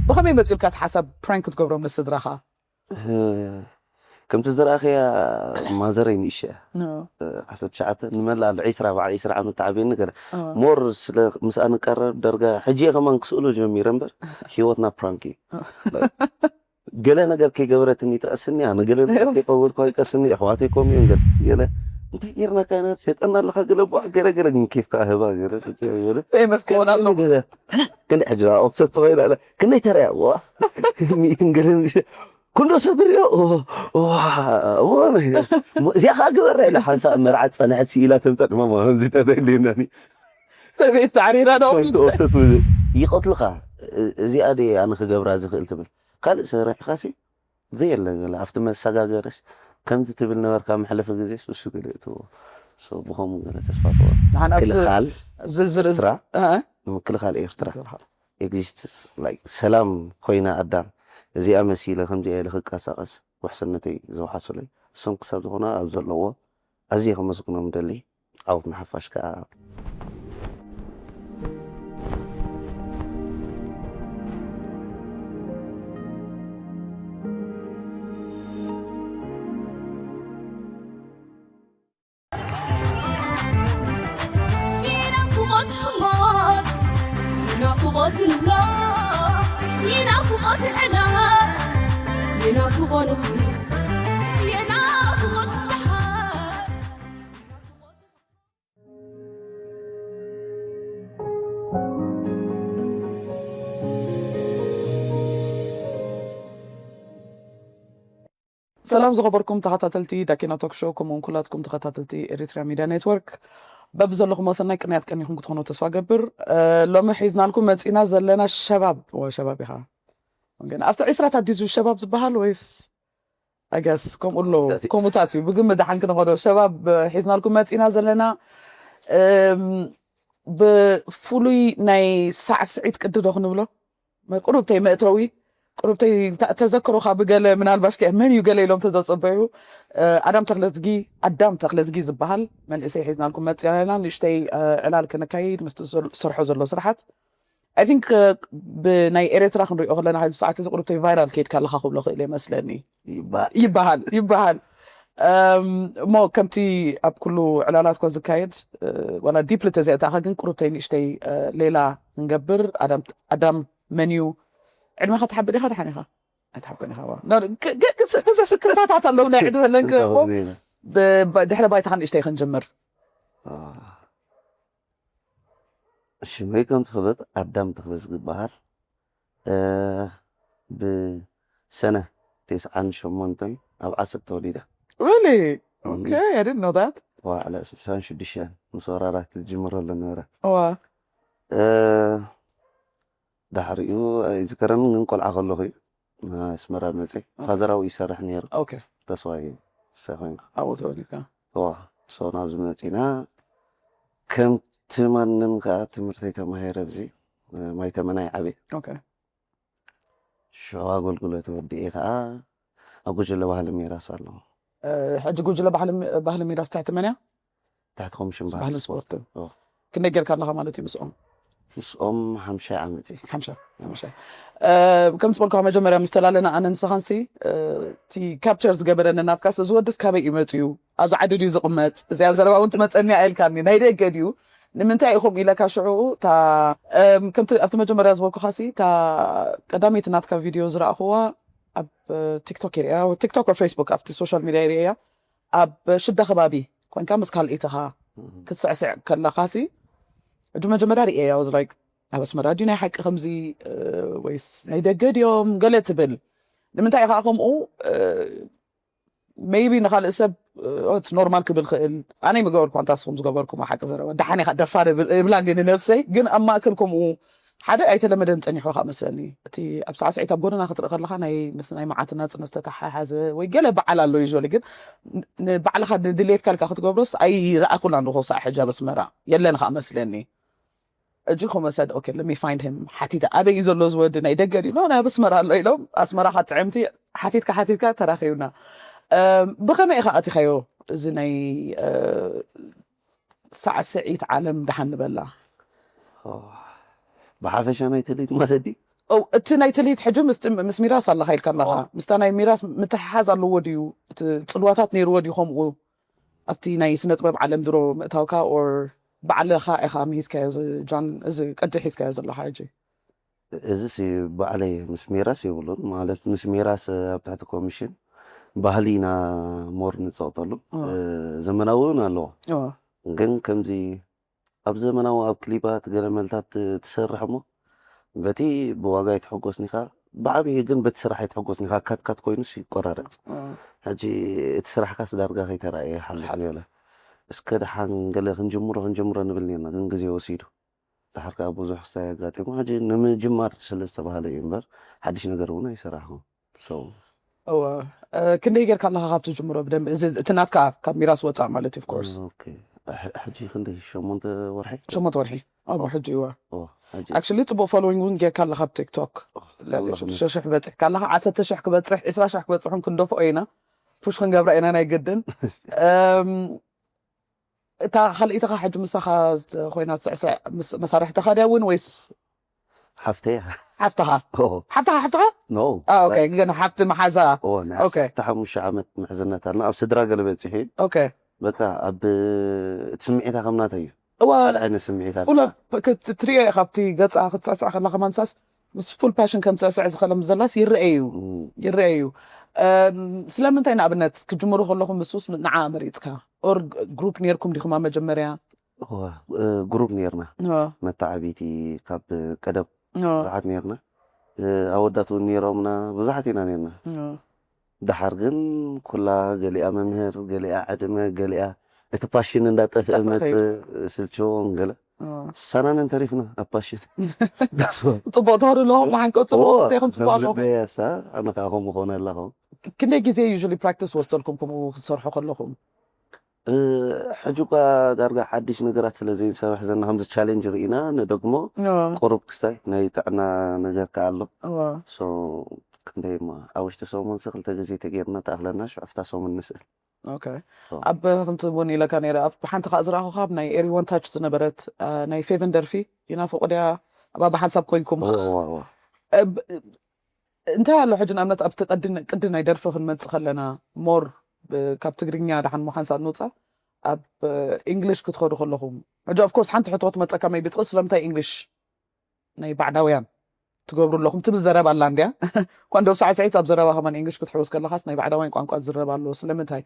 ብኸመይ መፂኡልካ እቲ ሓሳብ ፕራንክ ክትገብሮም ንስድራኻ? ከምቲ ዝረኣኸያ ማዘረይ ንእሽቶ እያ። ዓሰርተ ትሽዓተ ንመላእ ልዕሊ ዒስራ በዓል ዒስራ ዓመት ተዓብየኒ ገለ ሞር ስለ ምስኣ ንቀረብ ደርጋ ሕጂ እየ ከማን ክስእሎ ጀሚረ እምበር ህይወትና ፕራንክ እዩ። ገለ ነገር ከይገበረትኒ ትቐስኒ ኣነ ገለ ነገር ከይቀበልኩ ኣይቀስኒ ኣሕዋተይ ከምኡ እዮም ገለ ገለ እንታይ ጌርናካ ኢና ሸጠና ኣለካ ገለ ቧዕ ገለ ገለ ግን ኬፍ ከዓ ህባ ገለ ፍፅያ ገለ ፌመስ ክኾን ኣለኹ። ገለ ክንደ ሕጂ ኦብሰስ ተባሂላ ኣላ ክንደይ ተረያ ዋ ሚእትን ገለ ክንዶ ሰብ ሪኦ እዚኣ ከዓ ግበራ ኢላ ሓንሳእ መርዓት ፀንሐት ስኢላ ተምፀ ድማ ማለት እዚ ተተልየናኒ ሰበይት ሳዕሪራ ነው ይቐትልኻ እዚኣ ደ ኣነ ክገብራ ዝኽእል ትብል ካልእ ሰሪሕኻሲ ዘየለ ገለ ኣብቲ መሰጋገርስ ከምዚ ትብል ነበርካ መሕለፊ ግዜ እሱ ገለ እትዎ ብኸምኡ ገለ ተስፋ ትወ ንሓን ኣብዚ ክልኻል ዝርዝር እዚ ኤርትራ እ? ንምክልኻል ኤርትራ ኤግዚስትስ ላይክ ሰላም ኮይና ኣዳም እዚኣ መሲለ ከምዚኣ ኢለ ክቀሳቀስ ውሕስነተይ ዘውሓሱለይ እሶም ክሳብ ዝኾነ ኣብ ዘለዎ ኣዝየ ከመስግኖም ደሊ ዓወት ንሓፋሽ ከዓ ይናፍቖት ሕሞት ይናፍቖት ንብሎ ይናፍቖት ዕላል ይናፍቖ ንኹን ይናፍቖት ሰሓር ሰላም ዝኸበርኩም ተኸታተልቲ ዳኪና ቶክ ሾው ከምኡውን ኩላትኩም ተኸታተልቲ ኤሪትሪያ ሚድያ ኔትወርክ በብዘለኹም ወሰናይ ቅንያት ቀኒኹም ክትኾኑ ተስፋ ገብር። እ፣ ሎሚ ሒዝናልኩም መፂና ዘለና ሸባብ ወ ሸባብ ኢኻ ግን ኣብቲ ዒስራታት ድዩ ሸባብ ዝበሃል ወይስ ኣገስ ከምኡ ኣሎ ከምኡታት እዩ ብግምት ደሓን ክንኸዶ ሸባብ እ፣ ሒዝናልኩም መፂና ዘለና እም፣ ብፍሉይ ናይ ሳዕስዒት ቅዲ ዶ ክንብሎ ቁሩብተይ መእተዊ ቁሩብተይ ተ- ተዘክሮኻ ብገለ ምናልባሽ ከ መን እዩ ገለ ኢሎም ተዘፀበዩ እ፣ ኣዳም ተክለዝጊ ኣዳም ተክለዝጊ ዝበሃል መንእሰይ ሒዝናልኩም መፅና ኢና ንእሽተይ እ፣ ዕላል ክነካይድ ምስቲ ዝሰርሖ ዘሎ ስራሓት I think ብናይ ኤርትራ ክንሪኦ ከለና ሕዚ ሰዓት እዚ ቁሩብተይ ቫይራል ከይድካ ኣለካ ክብሎ ክእል እየ መስለኒ ይባል ይበሃል ይበሃል እም፣ እሞ ከምቲ ኣብ ኩሉ ዕላላት ኮ ዝካየድ እ፣ ዋላ ዲፕሊ ተዘይኣታኻ ግን ቁሩብተይ ንእሽተይ እ፣ ሌላ ክንገብር ኣዳም ኣዳም መን እዩ ዕድመኻ ትሓብእ ዲኻ ደሓን ኢኻ ኣይትሓብእን ኢኻ ዋ። ኖ፣ ግ- ግ- ግ- ብዙሕ ስክፍታታት ኣለዉ ናይ ዕድመ ለንክቦ ድሕሪ ባይታኻ ንእሽተይ ክንጅምር ሽመይ ከም ትፍለጥ ኣዳም ተኽለ ዝግበሃል እ፣ ብሰነ ተስዓን ሸሞንተን ኣብ ዓሰብ ተወሊደ Really? Okay, I didn't know that. ዋዕለ ስሳን ሽዱሽተን ምስ ወራራት ዝጅምረሉ ነበረ ዋ እ፣ ዳሕሪኡ ኣይዝከረን ግን ቆልዓ ከለኹ እዩ ኣስመራ መፀ ፋዘራዊ ይሰርሕ ነይሩ Okay. ተስዋይ ሰኮይኑ ኣብኡ ተወሊድካ ዋ ሶ ናብዚ መፂና ከምቲ ማንም ከዓ ትምህርተይ ተማሂረ ብዚ ማይ ተመናይ ዓብየ Okay. ሽዑ ኣገልግሎት ወዲኤ ከዓ ኣብ ጉጅለ ባህሊ ሚራስ ኣለዎ እ፣ ሕጂ ጉጅለ ባህሊ ባህሊ ሚራስ ትሕቲ መን እያ ትሕቲ ኮሚሽን ባህልን ባህሊ ስፖርትን ኦ። ክንደይ ጌርካ ኣለኻ ማለት እዩ ምስኦም ምስኦም ሓምሻይ ዓመት እየ ሓምሻ ሓምሻ እ፣ ከም ዝበልኩኻ መጀመርያ ምስ ተላለና ኣነ ንስኻንሲ እ፣ እቲ ካፕቸር ዝገበረኒ ናትካስ እዚ ወድስ ካበይ እዩ መፅዩ ኣብዚ ዓዲ ድዩ ዝቕመጥ እዚኣ ዘረባ እውን ትመፀኒ እያ ኢልካኒ ናይ ደገ ድዩ ንምንታይ ኢኹም ኢለካ ሽዑ እታ እም፣ ከምቲ ኣብቲ መጀመርያ ዝበልኩኻሲ እታ ቀዳመይቲ ናትካ ቪድዮ ዝረኣኽዋ ኣብ እ፣ ቲክቶክ ሪያ ቲክቶክ ፌስቡክ ኣብቲ ሶሻል ሚድያ ሪያ ኣብ ሽዳ ከባቢ ኮንካ ምስ ካልኢትኻ ክትስዕስዕ ከለኻሲ እቲ መጀመርያ ሪኤያ was like ኣብ ኣስመራ ድዩ ናይ ሓቂ ከምዚ እ፣ ወይስ ናይ ደገ ድዮም ገለ ትብል ንምንታይ ኢኻ ከምኡ እ፣ maybe ንኻልእ ሰብ ኖርማል ክብል ክእል ኣነ ይምገበርኩ ኣንታ ስኹም ዝገበርኩም ሓቂ ዘረባ ደሓን ኢኻ ደፋር እብል- እብላ እንዲ ንነብሰይ ግን ኣብ ማእከል ከምኡ ሓደ ኣይተለመደን ጸኒሑ ካ መስለኒ እቲ ኣብ ሳዕስዒት ኣብ ጎደና ክትርኢ ከለካ ናይ ምስ ናይ መዓትና ጽነ ዝተተሓሓዘ ወይ ገለ በዓል ኣሎ ዩ ግን ንባዕልካ ድሌትካ ልካ ክትገብሮስ ኣይረኣኩላ ንኮ ሳዕ ሕጂ ኣብ ኣስመራ የለን ካ መስለኒ እጂ ኮመሰድ okay, let me find him ሓቲተ ኣበይ እዩ ዘሎ ዝወዲ ናይ ደገ ድዩ ናይ ኣስመራ ኣሎ ኢሎም ኣስመራ ካጥዕምቲ ሓቲትካ ሓቲትካ ተራኺብና። እም፣ ብኸመይ ኢኻ ኣቲኻዮ እዚ ናይ እ፣ ሳዕስዒት ዓለም ደሓን ንበላ? ብሓፈሻ ናይ ትልሂት ማለት ድዩ? ኦ፣ እቲ ናይ ትልሂት ሕጂ ምስ ምስ ሚራስ ኣለኻ ኢልካ ኣለኻ ምስታ ናይ ሚራስ ምትሕሓዝ ኣለዎ ድዩ? እቲ ፅልዋታት ነይርዎ ድዩ ከምኡ ኣብቲ ናይ ስነ ጥበብ ዓለም ድሮ ምእታውካ or ባዕልኻ ኢኻ ምሂዝካዮ ጃን እዚ ቅዲ ሒዝካዮ ዘለኻ ሕጂ? እዚ ሲ ባዕለይ ምስ ሜራስ የብሉን ማለት ምስ ሜራስ ኣብ ትሕቲ ኮሚሽን ባህሊ ኢና ሞር ንፀቕጠሉ ዘመናዊ እውን ኣለዎ። ግን ከምዚ ኣብ ዘመናዊ ኣብ ክሊባት ገለመልታት ትሰርሕ እሞ በቲ ብዋጋ ይትሐጎስኒኻ ብዓብዪ ግን በቲ ስራሕ ይትሐጎስኒኻ ካትካት ኮይኑስ ይቆራረፅ። ሕጂ እቲ ስራሕካስ ዳርጋ ከይተረኣየ ይሓልፍ ገለ እስከ ደሓን ገለ ክንጅምሮ ክንጅምሮ ንብል ኔርና ግን ግዜ ወሲዱ። ድሓር ከዓ ብዙሕ ክሳይ ኣጋጢሙ ሕጂ ንምጅማር ስለ ዝተባሃለ እዩ እምበር ሓድሽ ነገር እውን ኣይሰራሕኹም። እወ ክንደይ ጌርካ ኣለካ ካብ ትጅምሮ ብደንብ እዚ እቲ ናትካ ካብ ሚራስ ወፃእ ማለት እዩ of course ሕጂ ክንደይ ሸሞንተ ወርሒ ሸሞንተ ወርሒ ኣብ ሕጂ እወ ሕጂ actually ፅቡቅ following እውን ጌርካ ኣለካ ኣብ ቲክቶክ ሸሽሕ በፂሕካ ኣለካ ዓሰርተ ሽሕ ክበፅሕ ዕስራ ሽሕ ክበፅሕ እውን ክንደፍኦ ኢና push ክንገብራ ኢና ናይ ግድን እታ ካልኣይትኻ ሕጂ ምሳኻ ኮይና ትስዕስዕ መሳርሕትኻ ድያ እውን ወይስ ሓፍተይ ሓፍትኻ ሓፍትኻ ሓፍትኻ no ገና ሓፍቲ መሓዛ ታ ሓሙሽተ ዓመት ምሕዝነት ኣልና ኣብ ስድራ ገለ በፂሒ በቃ ኣብ እቲ ስምዒታ ከምናተ እዩ እዋ ዓይነት ስምዒታት ትሪኦ ኢኻ ኣብቲ ገፃ ክትስዕስዕ ከላ ከማንሳስ ምስ full passion ከም ትስዕስዕ ዝኸለም ዘላስ ይረአ እዩ ይረአ እዩ ስለምንታይ ንኣብነት ክጅምሩ ከለኹም ምስስ ንዓ መሪፅካ or group ነርኩም ዲኹም ኣብ መጀመርያ group ነርና መተዓቢቲ ካብ ቀደም ብዙሓት ነርና ኣወዳት እውን ነሮምና ብዙሓት ኢና ነርና ደሓር ግን ኩላ ገሊኣ መምህር ገሊኣ ዕድመ ገሊኣ እቲ ፓሽን እንዳጠፍአ መፅእ ስልችዎም ገለ ሳናነን ተሪፍና ኣብ ፓሽን ፅቡቅ ተወሩ ኣለኹም ንሓንቀ ፅቡቅ እንታይ ከም ፅቡቅ ኣለኹም ሳ ኣነ ከዓ ከምኡ ክኾነ ኣለኹ ክንደይ ግዜ usually practice ወስደልኩም ከምኡ ክትሰርሑ ከለኹም ሕጂ እኳ ዳርጋ ሓድሽ ነገራት ስለ ዘይንሰርሕ ዘለና ከምዚ ቻሌንጅ ርኢና ንደግሞ ቁሩብ ክስታይ ናይ ጥዕና ነገር ከዓ ኣሎ ክንደይ ኣብ ውሽጢ ሰሙን ሲ ክልተ ግዜ ተጌርና ተኣኽለና ሽዑ ፍታ ሰሙን ንስእል ኣብ ከምቲ እውን ኢለካ ነረ ኣብ ሓንቲ ከዓ ዝረኣኹ ካብ ናይ ኤሪወን ታች ዝነበረት ናይ ፌቨን ደርፊ ይናፍቁ ድያ ኣብ ሓንሳብ ኮይንኩም እንታይ ኣሎ ሕጂ ንኣብነት ኣብቲ ቅዲ ናይ ደርፊ ክንመፅእ ከለና ሞር ካብ ትግርኛ ደሓን ምዃን ሳብ ንውፃእ ኣብ እንግሊሽ ክትኸዱ ከለኹም ሕጂ of course ሓንቲ ሕቶ ክትመፀካ maybe ጥቕስ ስለምንታይ እንግሊሽ ናይ ባዕዳውያን ትገብሩ ኣለኹም ትብል ዘረባ ኣላ እንድያ እኳ እንደው ሳዕስዒት ኣብ ዘረባ ከማን እንግሊሽ ክትሕውስ ከለኻስ ናይ ባዕዳውያን ቋንቋ ዝረባ ኣለዎ ስለምንታይ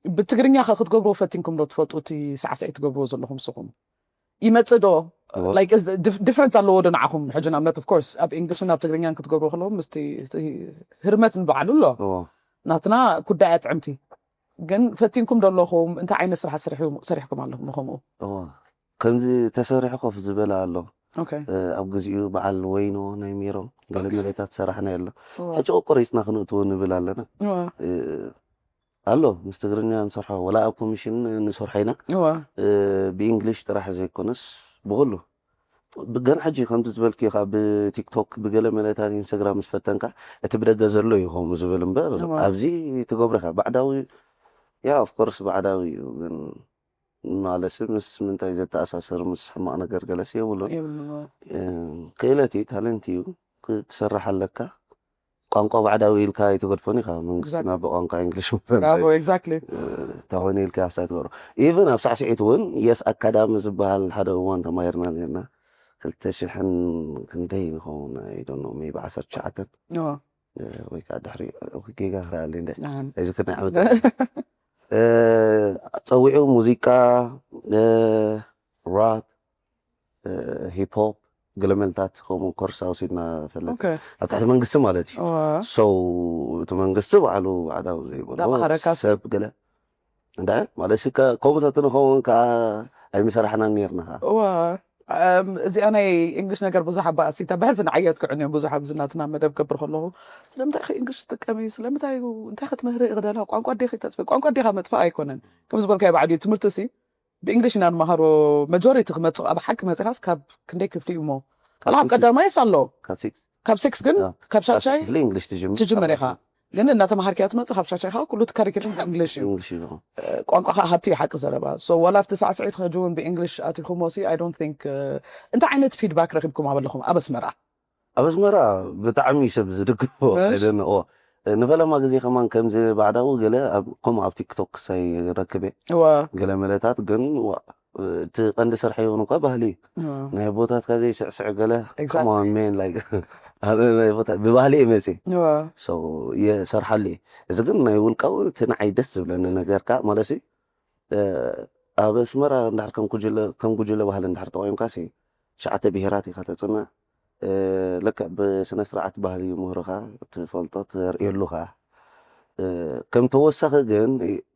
ብትግርኛ ከ ክትገብርዎ ፈቲንኩም ዶ ትፈልጡ እቲ ሳዕስዒት ትገብርዎ ዘለኹም ስኹም ይመፅእ ዶ ዲፍረንስ ኣለዎ ዶ ንዓኹም ሕጂ ንኣብነት of course ኣብ እንግሊሽን ኣብ ትግርኛን ክትገብርዎ ከለኹም ምስቲ ህርመት ንበዓሉ ኣሎ ናትና ጉዳይ ኣጥዕምቲ ግን ፈቲንኩም ዶ ኣለኹም እንታይ ዓይነት ስራሕ ሰሪሕኩም ኣለኹም ንኸምኡ ከምዚ ተሰሪሑ ኮፍ ዝበለ ኣሎ ኣብ ግዚኡ በዓል ወይኖ ናይ ሚሮ ገለ መሬታት ሰራሕና የሎ ሕጂ ቆሪፅና ክንእትዎ ንብል ኣለና ኣሎ ምስ ትግርኛ ንሰርሖ ወላ ኣብ ኮሚሽን ንሰርሖ ኢና ብእንግሊሽ ጥራሕ ዘይኮነስ ብኩሉ ግን ሕጂ ከምዚ ዝበልክዮ ከዓ ብቲክቶክ ብገለ መለታት ኢንስታግራም ምስ ፈተንካ እቲ ብደገ ዘሎ እዩ ከምኡ ዝብል እምበር ኣብዚ ትገብረካ ባዕዳዊ ያ ኦፍኮርስ ባዕዳዊ እዩ ግን ማለሲ ምስ ምንታይ ዘተኣሳሰር ምስ ሕማቕ ነገር ገለሲ የብሉን ክእለት እዩ ታለንት እዩ ክትሰርሕ ኣለካ ቋንቋ ባዕዳዊ ኢልካ ኣይትገድፎን ኢኻ መንግስትና ብቋንቋ እንግሊሽ ተኾይኑ ኢልካ ያሳ ትገብሮ ኢቨን ኣብ ሳዕስዒት እውን የስ ኣካዳሚ ዝበሃል ሓደ እዋን ተማሂርና ነርና ክልተ ሽሕን ክንደይ ንኸውን ኣይዶኖ ሜቢ ዓሰርተ ትሽዓተን ወይ ከዓ ድሕሪ ጌጋ ክረኣለ እንደ ኣይዝክር ናይ ዓመት ፀዊዑ ሙዚቃ ራፕ ሂፕሆፕ ገለመልታት ከምኡ ኮርስ ኣውሲድና ፈለጥ ኣብ ትሕቲ መንግስቲ ማለት እዩ ሰው እቲ መንግስቲ ባዕሉ ባዕዳዊ ዘይበሎ ሰብ ገለ እንዳ ማለት ከምኡ ተትንኸውን ከዓ ኣይምሰራሕናን ነርና ከዓ እዚኣ ናይ እንግሊሽ ነገር ብዙሕ ኣባኣሲታ ብሕልፊ ንዓየት ክዕን እዮም ብዙሕ ኣብዚ ናትና መደብ ገብር ከለኹ ስለምንታይ ከ እንግሊሽ ትጥቀሚ ስለምንታይ እንታይ ክትምህሪ ክደላ ቋንቋ ዴ ተጥፍ ቋንቋ ዴኻ መጥፋእ ኣይኮነን ከም ዝበልካዮ ባዕዲ ትምህርቲ ሲ ብእንግሊሽ ኢና ንመሃሮ። መጆሪቲ ክመፅእ ኣብ ሓቂ መፂኻስ ካብ ክንደይ ክፍሊ እዩ እሞ? ቆልዓ ኣብ ቀዳማይስ ኣሎ። ካብ ሲክስ ካብ ሲክስ ግን ካብ ሻድሻይ ክፍሊ እንግሊሽ ትጅምር ትጅምር ኢኻ። ግን እናተምሃርክያ ትመፅእ ካብ ሻድሻይ ከዓ ኩሉ እቲ ካሪኩለም ብእንግሊሽ እዩ። እንግሊሽ እዩ። ቋንቋ ከዓ ሃብቲ እዩ ሓቂ ዘረባ። So ዋላ ኣብቲ ሳዕስዒት ሕጂ እውን ብእንግሊሽ ኣቲኹሞ ሲ I don't think እንታይ ዓይነት ፊድባክ ረኺብኩም ኣለኹም ኣብ ኣስመራ? ኣብ ኣስመራ ብጣዕሚ እዩ ሰብ ዝድግፎ እሺ። ኣይደንቆ ንፈለማ ግዜ ከማን ከምዚ ባዕዳዊ ገለ ኣብ- ከምኡ ኣብ ቲክቶክ ሳይ ረክበ እወ ገለ መለታት ግን ዋ፣ እቲ ቀንዲ ስርሐ ይኹን እኳ ባህሊ እዩ እወ ናይ ቦታትካ ዘይስዕስዕ ገለ Exactly. ከማን ሜን ላይ ኣብ ናይ ቦታ ብባህሊ እየ መፅእ እወ So የሰርሓሉ እየ። እዚ ግን ናይ ውልቃዊ እቲ ንዓይ ደስ ዝብለኒ ነገርካ ማለት እዩ። ኣብ ኣስመራ እንድሕር ከም ጉጅለ ከም ጉጅለ ባህሊ እንድሕር ተቆይምካ ሲ ትሽዓተ ብሄራት ኢኻ ተፅንዕ። ልክዕ ብስነ ስርዓት ባህሊ ይምህሩኻ፣ ትፈልጦ ተርእየሉ ኸዓ። ከም ተወሳኺ ግን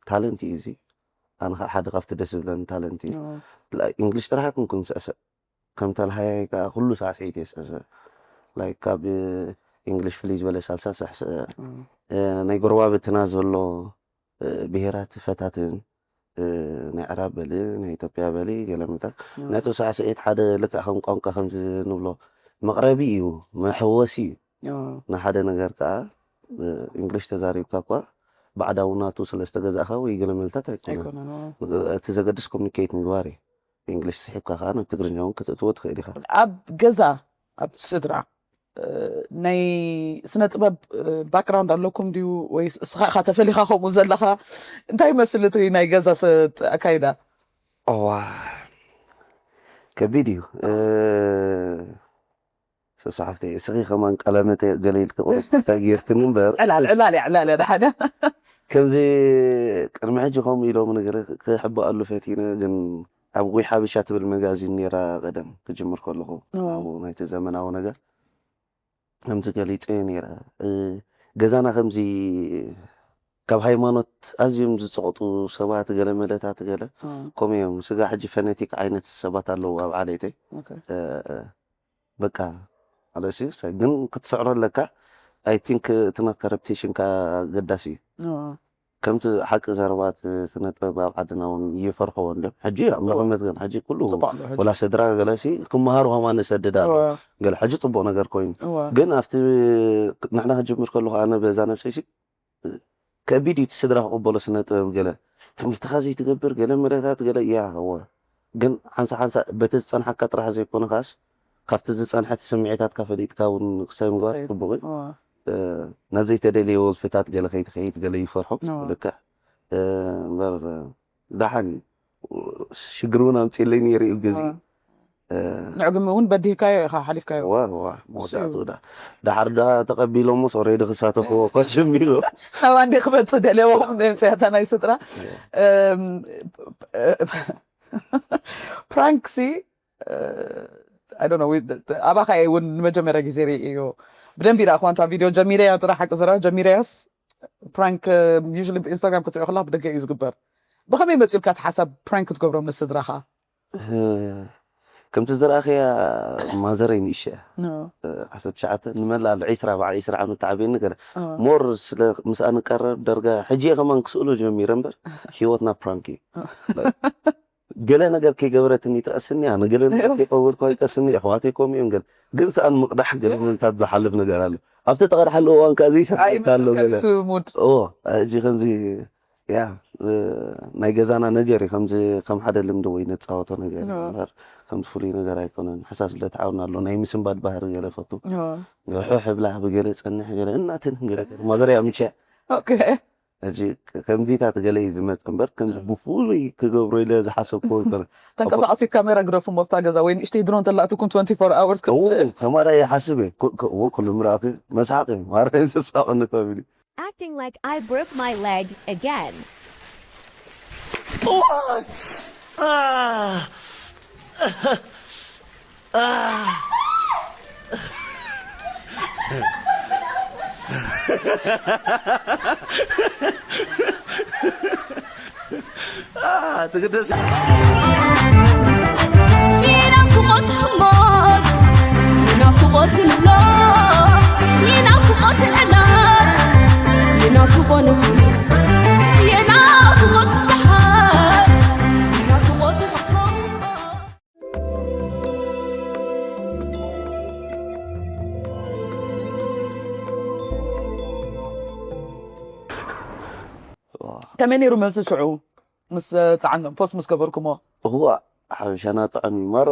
ታለንት እዩ እዚ። ኣነ ኸዓ ሓደ ካብቲ ደስ ዝብለኒ ታለንት እዩ። እንግሊሽ ጥራሕ ኣይኮንኩን ስዕስዕ፣ ከም ተልሃያይ ከዓ ኩሉ ሳዕስዒት እየ ስዕስዕ። ላይክ ካብ እንግሊሽ ፍልይ ዝበለ ሳልሳ ስዕስዕ፣ ናይ ጎረባብትና ዘሎ ብሄራት ፈታትን ናይ ዕራብ በሊ ናይ ኢትዮጵያ በሊ ገለ ምታት ናቱ ሳዕስዒት ሓደ ልክዕ ከም ቋንቋ ከምዚ ንብሎ መቕረቢ እዩ፣ መሐወሲ እዩ። ንሓደ ነገር ከዓ እንግሊሽ ተዛሪብካ እኳ ባዕዳዊ ናቱ ስለ ዝተገዛእካ ወይ ገለ መልታት ኣይኮነን። ኣይኮነን እቲ ዘገድስ ኮሚኒኬት ምግባር እዩ። ብእንግሊሽ ስሒብካ ከዓ ናብ ትግርኛ እውን ክትእትዎ ትኽእል ኢኻ። ኣብ ገዛ ኣብ ስድራ ናይ ስነ ጥበብ ባክግራውንድ ኣለኩም ድዩ ወይ እስኻ ኢኻ ተፈሊኻ ከምኡ ዘለኻ? እንታይ ይመስል እቲ ናይ ገዛ ኣካይዳ? ዋ ከቢድ እዩ። ሰሳሕፍቲ እስኺ ከማን ቀለመተ ገለ ኢልክ ቁርሳ ጌርክኒ እምበር ዕላል ዕላል እያ ዕላል እያ ደሓደ ከምዚ ቅድሚ ሕጂ ከምኡ ኢሎም ነገር ክሕበኣሉ ፈቲነ ግን ኣብ ጉይ ሓበሻ ትብል መጋዚን ነይራ ቀደም ክጅምር ከለኹ ኣብኡ ናይቲ ዘመናዊ ነገር ከምዚ ገሊፀ ነይረ። ገዛና ከምዚ ካብ ሃይማኖት ኣዝዮም ዝፀቕጡ ሰባት ገለ መለታት ገለ ከምኡ እዮም። ስጋ ሕጂ ፈነቲክ ዓይነት ሰባት ኣለዉ ኣብ ዓሌተይ በቃ ኣለሲ ግን ክትስዕሮ ኣለካ። ኣይ ቲንክ እቲ ናትካ ረፕቴሽንካ ገዳሲ እዩ። ከምቲ ሓቂ ዘረባት ስነ ጥበብ ኣብ ዓድና እውን ይፈርሕዎ እንዲም ሕጂ ኣምላኽ ይመስገን ሕጂ ኩሉ ወላ ስድራ ገለሲ ክመሃሩ ከማ ንሰድድ ኣሎ። ገለ ሕጂ ፅቡቅ ነገር ኮይኑ ግን ኣብቲ ንሕና ክጅምር ከለኩ ኣነ በዛ ነብሰይሲ ከቢድ እዩ እቲ ስድራ ክቕበሎ ስነ ጥበብ ገለ ትምህርትኻ ዘይትገብር ገለ ምረታት ገለ እያ እወ ግን ሓንሳ ሓንሳ በቲ ዝፀንሓካ ጥራሕ ዘይኮነ ከዓስ ካብቲ ዝፀንሐቲ ስምዒታትካ ፈሊጥካ እውን ክሳይ ምግባር ፅቡቅ እዩ ናብ ዘይተደለየ ወልፍታት ገለ ከይትኸይድ ገለ ይፈርሑ ልክዕ እምበር ደሓን እዩ ሽግር እውን ኣምፅለይ ነይሩ እዩ ግዜ ንዕግሚ እውን በዲህካዮ ኢኻ ሓሊፍካዮ ዋ ዋ መወዳእቱ ዳ ደሓር ዳ ተቐቢሎሞስ ኦሬዲ ክሳተፍዎ እኳ ጀሚሩ ናብ ኣንዲ ክመፅእ ደልየዎ ከምዘምፅያታ ናይ ስጥራ ፕራንክሲ ኣባኻ እውን ንመጀመርያ ግዜ ርእዮ ብደንብ ይረእኹዋ እንታ ቪድዮ ጀሚረያ ጥራሕ ሓቂ ዝረኣ ጀሚረያስ ፕራንክ ዩ ኢንስታግራም ክትሪኦ ከላ ብደገ እዩ ዝግበር ብኸመይ መፂኡልካ እቲ ሓሳብ ፕራንክ ክትገብሮም ንስድራኻ ከምቲ ዝረኣኸያ ማዘረይ ንእሸ ዓሰርተ ትሽዓተ ንመላ ዒስራ በዓል ዒስራ ዓመት ተዓብየኒ ገለ ሞር ስለ ምስኣ ንቀረብ ደርጋ ሕጂ ከማን ክስእሎ ጀሚረ እምበር ሂወትና ፕራንክ እዩ ገለ ነገር ከይገበረትኒ ይጠእስኒ ኣነ ገለ ነገር ከይቀበልኳ ይጠእስኒ ኣሕዋተይ ከምኡ እዮም ገለ ግን ሰኣን ምቕዳሕ ገለ ምንታት ዝሓልፍ ነገር ኣሎ ኣብቲ ተቐድሓሉ እዋን ከዓ ዘይሰሓልካ ኣሎ ገለ ሕጂ ከምዚ ያ ናይ ገዛና ነገር እዩ ከምዚ ከም ሓደ ልምዲ ወይ ነፃወቶ ነገር እዩ እምበር ከም ፍሉይ ነገር ኣይኮነን ሓሳስ ለተዓውና ኣሎ ናይ ምስንባድ ባህሪ ገለ ፈቱ ሕሕ ብላ ብገለ ፀንሕ ገለ እናትን ገለ ማዘርያ ምቸ ሕጂ ከምዚታት ገለ እዩ ዝመፅ እምበር ከም ብፍሉይ ክገብሮ ኢለ ዝሓሰብኩ ይኮነ ተንቀሳቀሲ ካሜራ ግደፉ መብታ ገዛ ወይ ንእሽተይ ድሮን ተላእትኩም twenty-four hours ክትስእል ከማራ ይሓስብ እየ ኩሉ ምራእኺ መስሓቅ እዩ ማረ ዝስሓቅኒ ፋሚሊ Acting like I broke my leg again. ትግደስ ይናፍቆት ሕሞት ይናፍቆት ንብሎ ይናፍቆት ዕላል ይናፍቆ ንኹን ይናፍቆት ሰሓር ይናፍቆት ከመይ ነይሩ መልሲ ሽዑ ምስ ጸዓንኩም ፖስት ምስ ገበርኩሞ? እዋ ሓበሻና ጥዑም እዩ ማራ።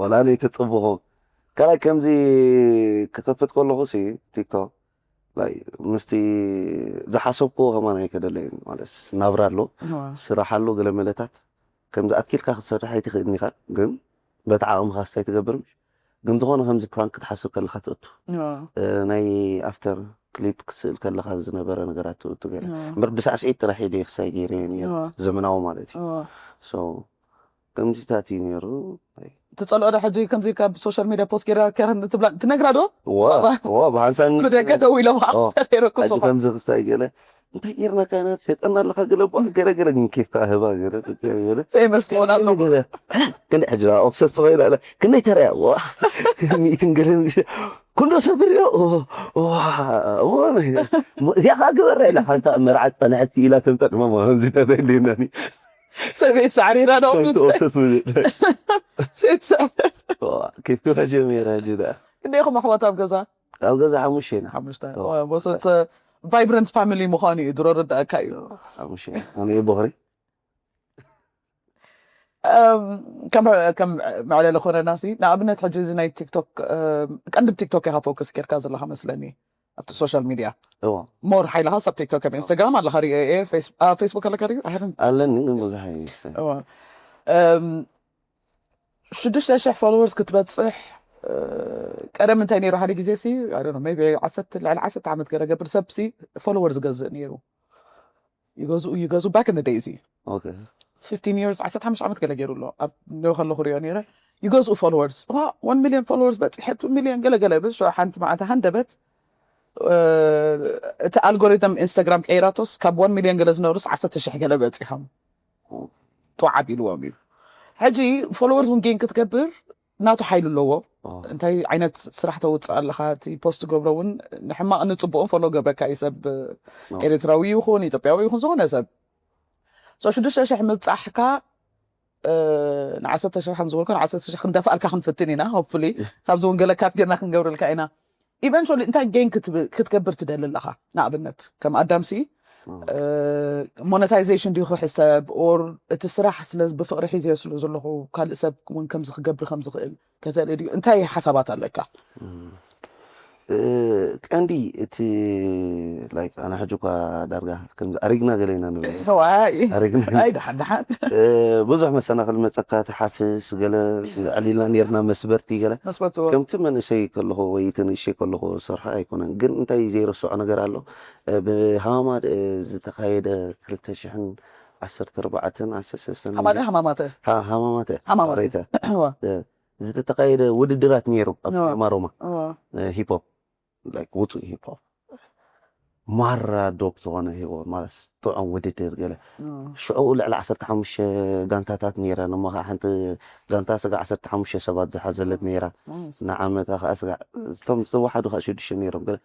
ወላ ነይተፅብኹ ካልኣይ ከምዚ ክኸፍት ከለኹ ሲ ቲክቶክ ላይ ምስቲ ዝሓሰብክዎ ከማን ኣይከደለይን ማለት ናብራ ኣሎ ስራሕ ኣሎ ገለ መለታት ከምዚ ኣትኪልካ ክትሰርሕ ኣይትኽእልን ኢኻ ግን በቲ ዓቕምኻ ስታይ ትገብር ምሽ ግን ዝኾነ ከምዚ ፕራንክ ክትሓስብ ከለኻ ትእቱ ናይ ኣፍተር ክሊፕ ክትስእል ከለኻ ዝነበረ ነገራት ትእቱ ገለ እምበር ብሳዕስዒት ጥራሕ ኢለ ክሳይ ገይረ ዘመናዊ ማለት እዩ ከምዚታት እዩ ነይሩ ትጸልኦ ዶ ሕጂ ከምዚ ካብ ሶሻል ሚድያ ፖስት ገይራ ከረን ትብላ ትነግራ ዶ ዋ ብሓንሳብ ብደገ ደው ኢሎም ከምዚ ክስታይ ገለ እንታይ ጌርና ካይና ሸጠና ኣለካ ገለ ቧ ገለ ገለ ግን ኬፍ ከኣ ህባ ገለ ገለ ፌመስ ክኾን ኣሎ ክንደ ሕጂ ኦብሰስ ኮይና ኣለ ክንደይ ተረያ ዋ ሚእትን ገለ ክንዶ ሰብ ሪኦ እዚኣ ከዓ ግበራ ኢላ ሓንሳብ መርዓት ፀንሐት ኢላ ተምፀድማ ከምዚ ተተልዩናኒ ሰበይት ሳዕሪና ዶ ኦብሰስ ሰበይት ሳዕሪ ኬፍ ከጀሚራ ጅዳ ክንደይኹም ኣሕዋት ኣብ ገዛ ኣብ ገዛ ሓሙሽተ ኢና ሓሙሽተ ወሶት ቫይብረንት ፋሚሊ ምዃኑ እዩ ድሮ ርዳእካ እዩ ሓሙሽተ ኣነ ቦኽሪ ከም መዕለሊ ኮነና ሲ ንኣብነት ሕጂ እዚ ናይ ቲክቶክ ቀንዲ ብ ቲክቶክ ኢኻ ፎከስ ጌርካ ዘለኻ መስለኒ ኣብቲ ሶሻል ሚድያ እዋ ሞር ሓይልኻ ኣብ ቲክቶክ ኣብ ኢንስታግራም ኣለኻ ሪኦ እየ ፌስቡክ ኣለካ ሪኦ ኣይርን ኣለኒ ግን ብዙሕ ኣይስተ እዋ ሽዱሽተ ሽሕ ፎሎወርስ ክትበፅሕ ቀደም እንታይ ነይሩ ሓደ ግዜ ሲ ቢ ዓሰርተ ልዕሊ ዓሰርተ ዓመት ገለ ገብር ሰብ ሲ ፎሎወር ዝገዝእ ነይሩ ይገዝኡ ይገዝኡ ባክ ን ደይ እዚ ኦኬ fifteen years ዓሰርተ ሓሙሽተ ዓመት ገለ ገይሩ ኣሎ ኣብ ኒው ከለኹ ሪኦ ነይረ ይገዝኡ ፎሎወርስ one million ፎሎወርስ በፂሐ two million ገለ ገለ ብል ሽዑ ሓንቲ መዓልቲ ሃንደበት እቲ ኣልጎሪትም ኢንስታግራም ቀይራቶስ ካብ one million ገለ ዝነብሩስ ዓሰርተ ሽሕ ገለ በፂሖም ጥዋዕ ኣቢልዎም እዩ ሕጂ ፎሎወርስ እውን ጌን ክትገብር ናቱ ሓይሉ ኣለዎ እንታይ ዓይነት ስራሕ ተውፅእ ኣለካ እቲ ፖስት ገብሮ እውን ንሕማቕ ንፅቡቕን ፎሎ ገብረካ እዩ ሰብ ኤርትራዊ ይኹን ኢትዮጵያዊ ይኹን ዝኾነ ሰብ so ሽዱሽተ ሽሕ ምብፃሕካ ንዓሰርተ ሽሕ ከም ዝበልኩ ንዓሰርተ ሽሕ ክንደፍኣልካ ክንፍትን ኢና ሆፕፉሊ ካብዚ እውን ገለ ካት ጌርና ክንገብረልካ ኢና ኢቨንቹሊ እንታይ ጌን ክትገብር ትደሊ ኣለኻ ንኣብነት ከም ኣዳምሲ ሞነታይዜሽን ድዩ ክሕሰብ ኦር እቲ ስራሕ ስለ ብፍቅሪ ሒዘዮ ስለ ዘለኹ ካልእ ሰብ እውን ከምዚ ክገብር ከም ዝኽእል ከተርኢ ድዩ እንታይ ሓሳባት ኣለካ ቀንዲ እቲ ላይክ ኣነ ሕጂ እኳ ዳርጋ ከምዚ ኣሪግና ገለ ኢና ንብል ዋይ ኣሪግና ኣይ ደሓን ደሓን ብዙሕ መሰናኽል መፀካ ትሓፍስ ገለ ዕሊልና ነርና መስበርቲ ገለ መስበርትዎ ከምቲ መንእሰይ ከለኹ ወይ እቲ ንእሸይ ከለኹ ዝሰርሖ ኣይኮነን ግን እንታይ ዘይረስዖ ነገር ኣሎ ብሃማማት ዝተኻየደ ክልተ ሽሕን ዓሰርተ ኣርባዕተን ዓሰርተ ሰለስተን ሃማደ ሃማማተ ሃማማተ ሃማማተ ሬተ እዋ ዝተተኻየደ ውድድራት ነይሩ ኣብ እዋ። ከተማ ሮማ እዋ ሂፖፕ ላይክ ውፁእ ሂፖፕ ማራ ዶፕ ዝኾነ ሂቦ ማለት ጥዑም ውድድር ገለ እዋ ሽዑ ልዕሊ ዓሰርተ ሓሙሽተ ጋንታታት ነይረን እሞ ከዓ ሓንቲ ጋንታ ስጋ ዓሰርተ ሓሙሽተ ሰባት ዝሓዘለት ነይራ ናይስ ንዓመታ ከዓ ስጋ እቶም ዝተዋሓዱ ከዓ ሽዱሽተ ነይሮም ገለ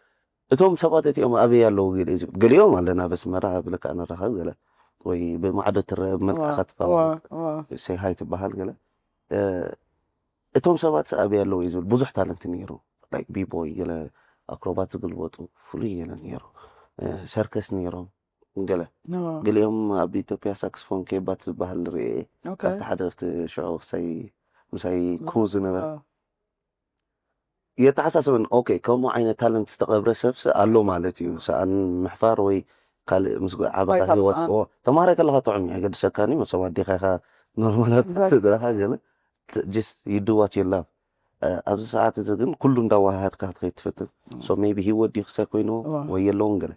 እቶም ሰባት እቲኦም ኣበይ ኣለዉ ገለ እዩ ዝብል። ገሊኦም ኣለና በስመራ ኣብ ልክዕ ንራኸብ ገለ ወይ ብማዕዶ ትረአ ብመልክዕካ እዋ ትፈላለ እዋ ሴይ ሃይ ትበሃል ገለ እቶም ሰባት ኣበይ ኣለዉ እዩ ዝብል ብዙሕ ታለንት ነይሩ ላይክ ቢቦይ ገለ ኣክሮባት ዝግልበጡ ፍሉይ ገለ ነይሩ ሰርከስ ነይሮም ገለ እዋ ገሊኦም ኣብ ኢትዮጵያ ሳክስፎን ኬባት ዝበሃል ርኤ ኦኬ ካብቲ ሓደ ኣብቲ ሽዑ ክሳይ ምሳይ ክው ዝነበረ እዋ የተሓሳስበን ኦኬ ከምኡ ዓይነት ታለንት ዝተቐብረ ሰብስ ኣሎ ማለት እዩ ሰኣን ምሕፋር ወይ ካልእ ምስ ዓበኻ ባይታ ህይወት ምስኣን ኦ፣ ተማሃራይ ከለኻ ጥዑም እዩ ኣይገድሰካን እዩ መሰብ ኣዴኻ ኢኻ ኖርማላት Exactly. ስድራኻ ገለ just you do what you love ኣብዚ ሰዓት እዚ ግን ኩሉ እንዳዋሃሃድካ ክትኸይድ ትፈትን so maybe ህይወት ድዩ ክሳይ ኮይኑ እዋ ወይ የለውን ገለ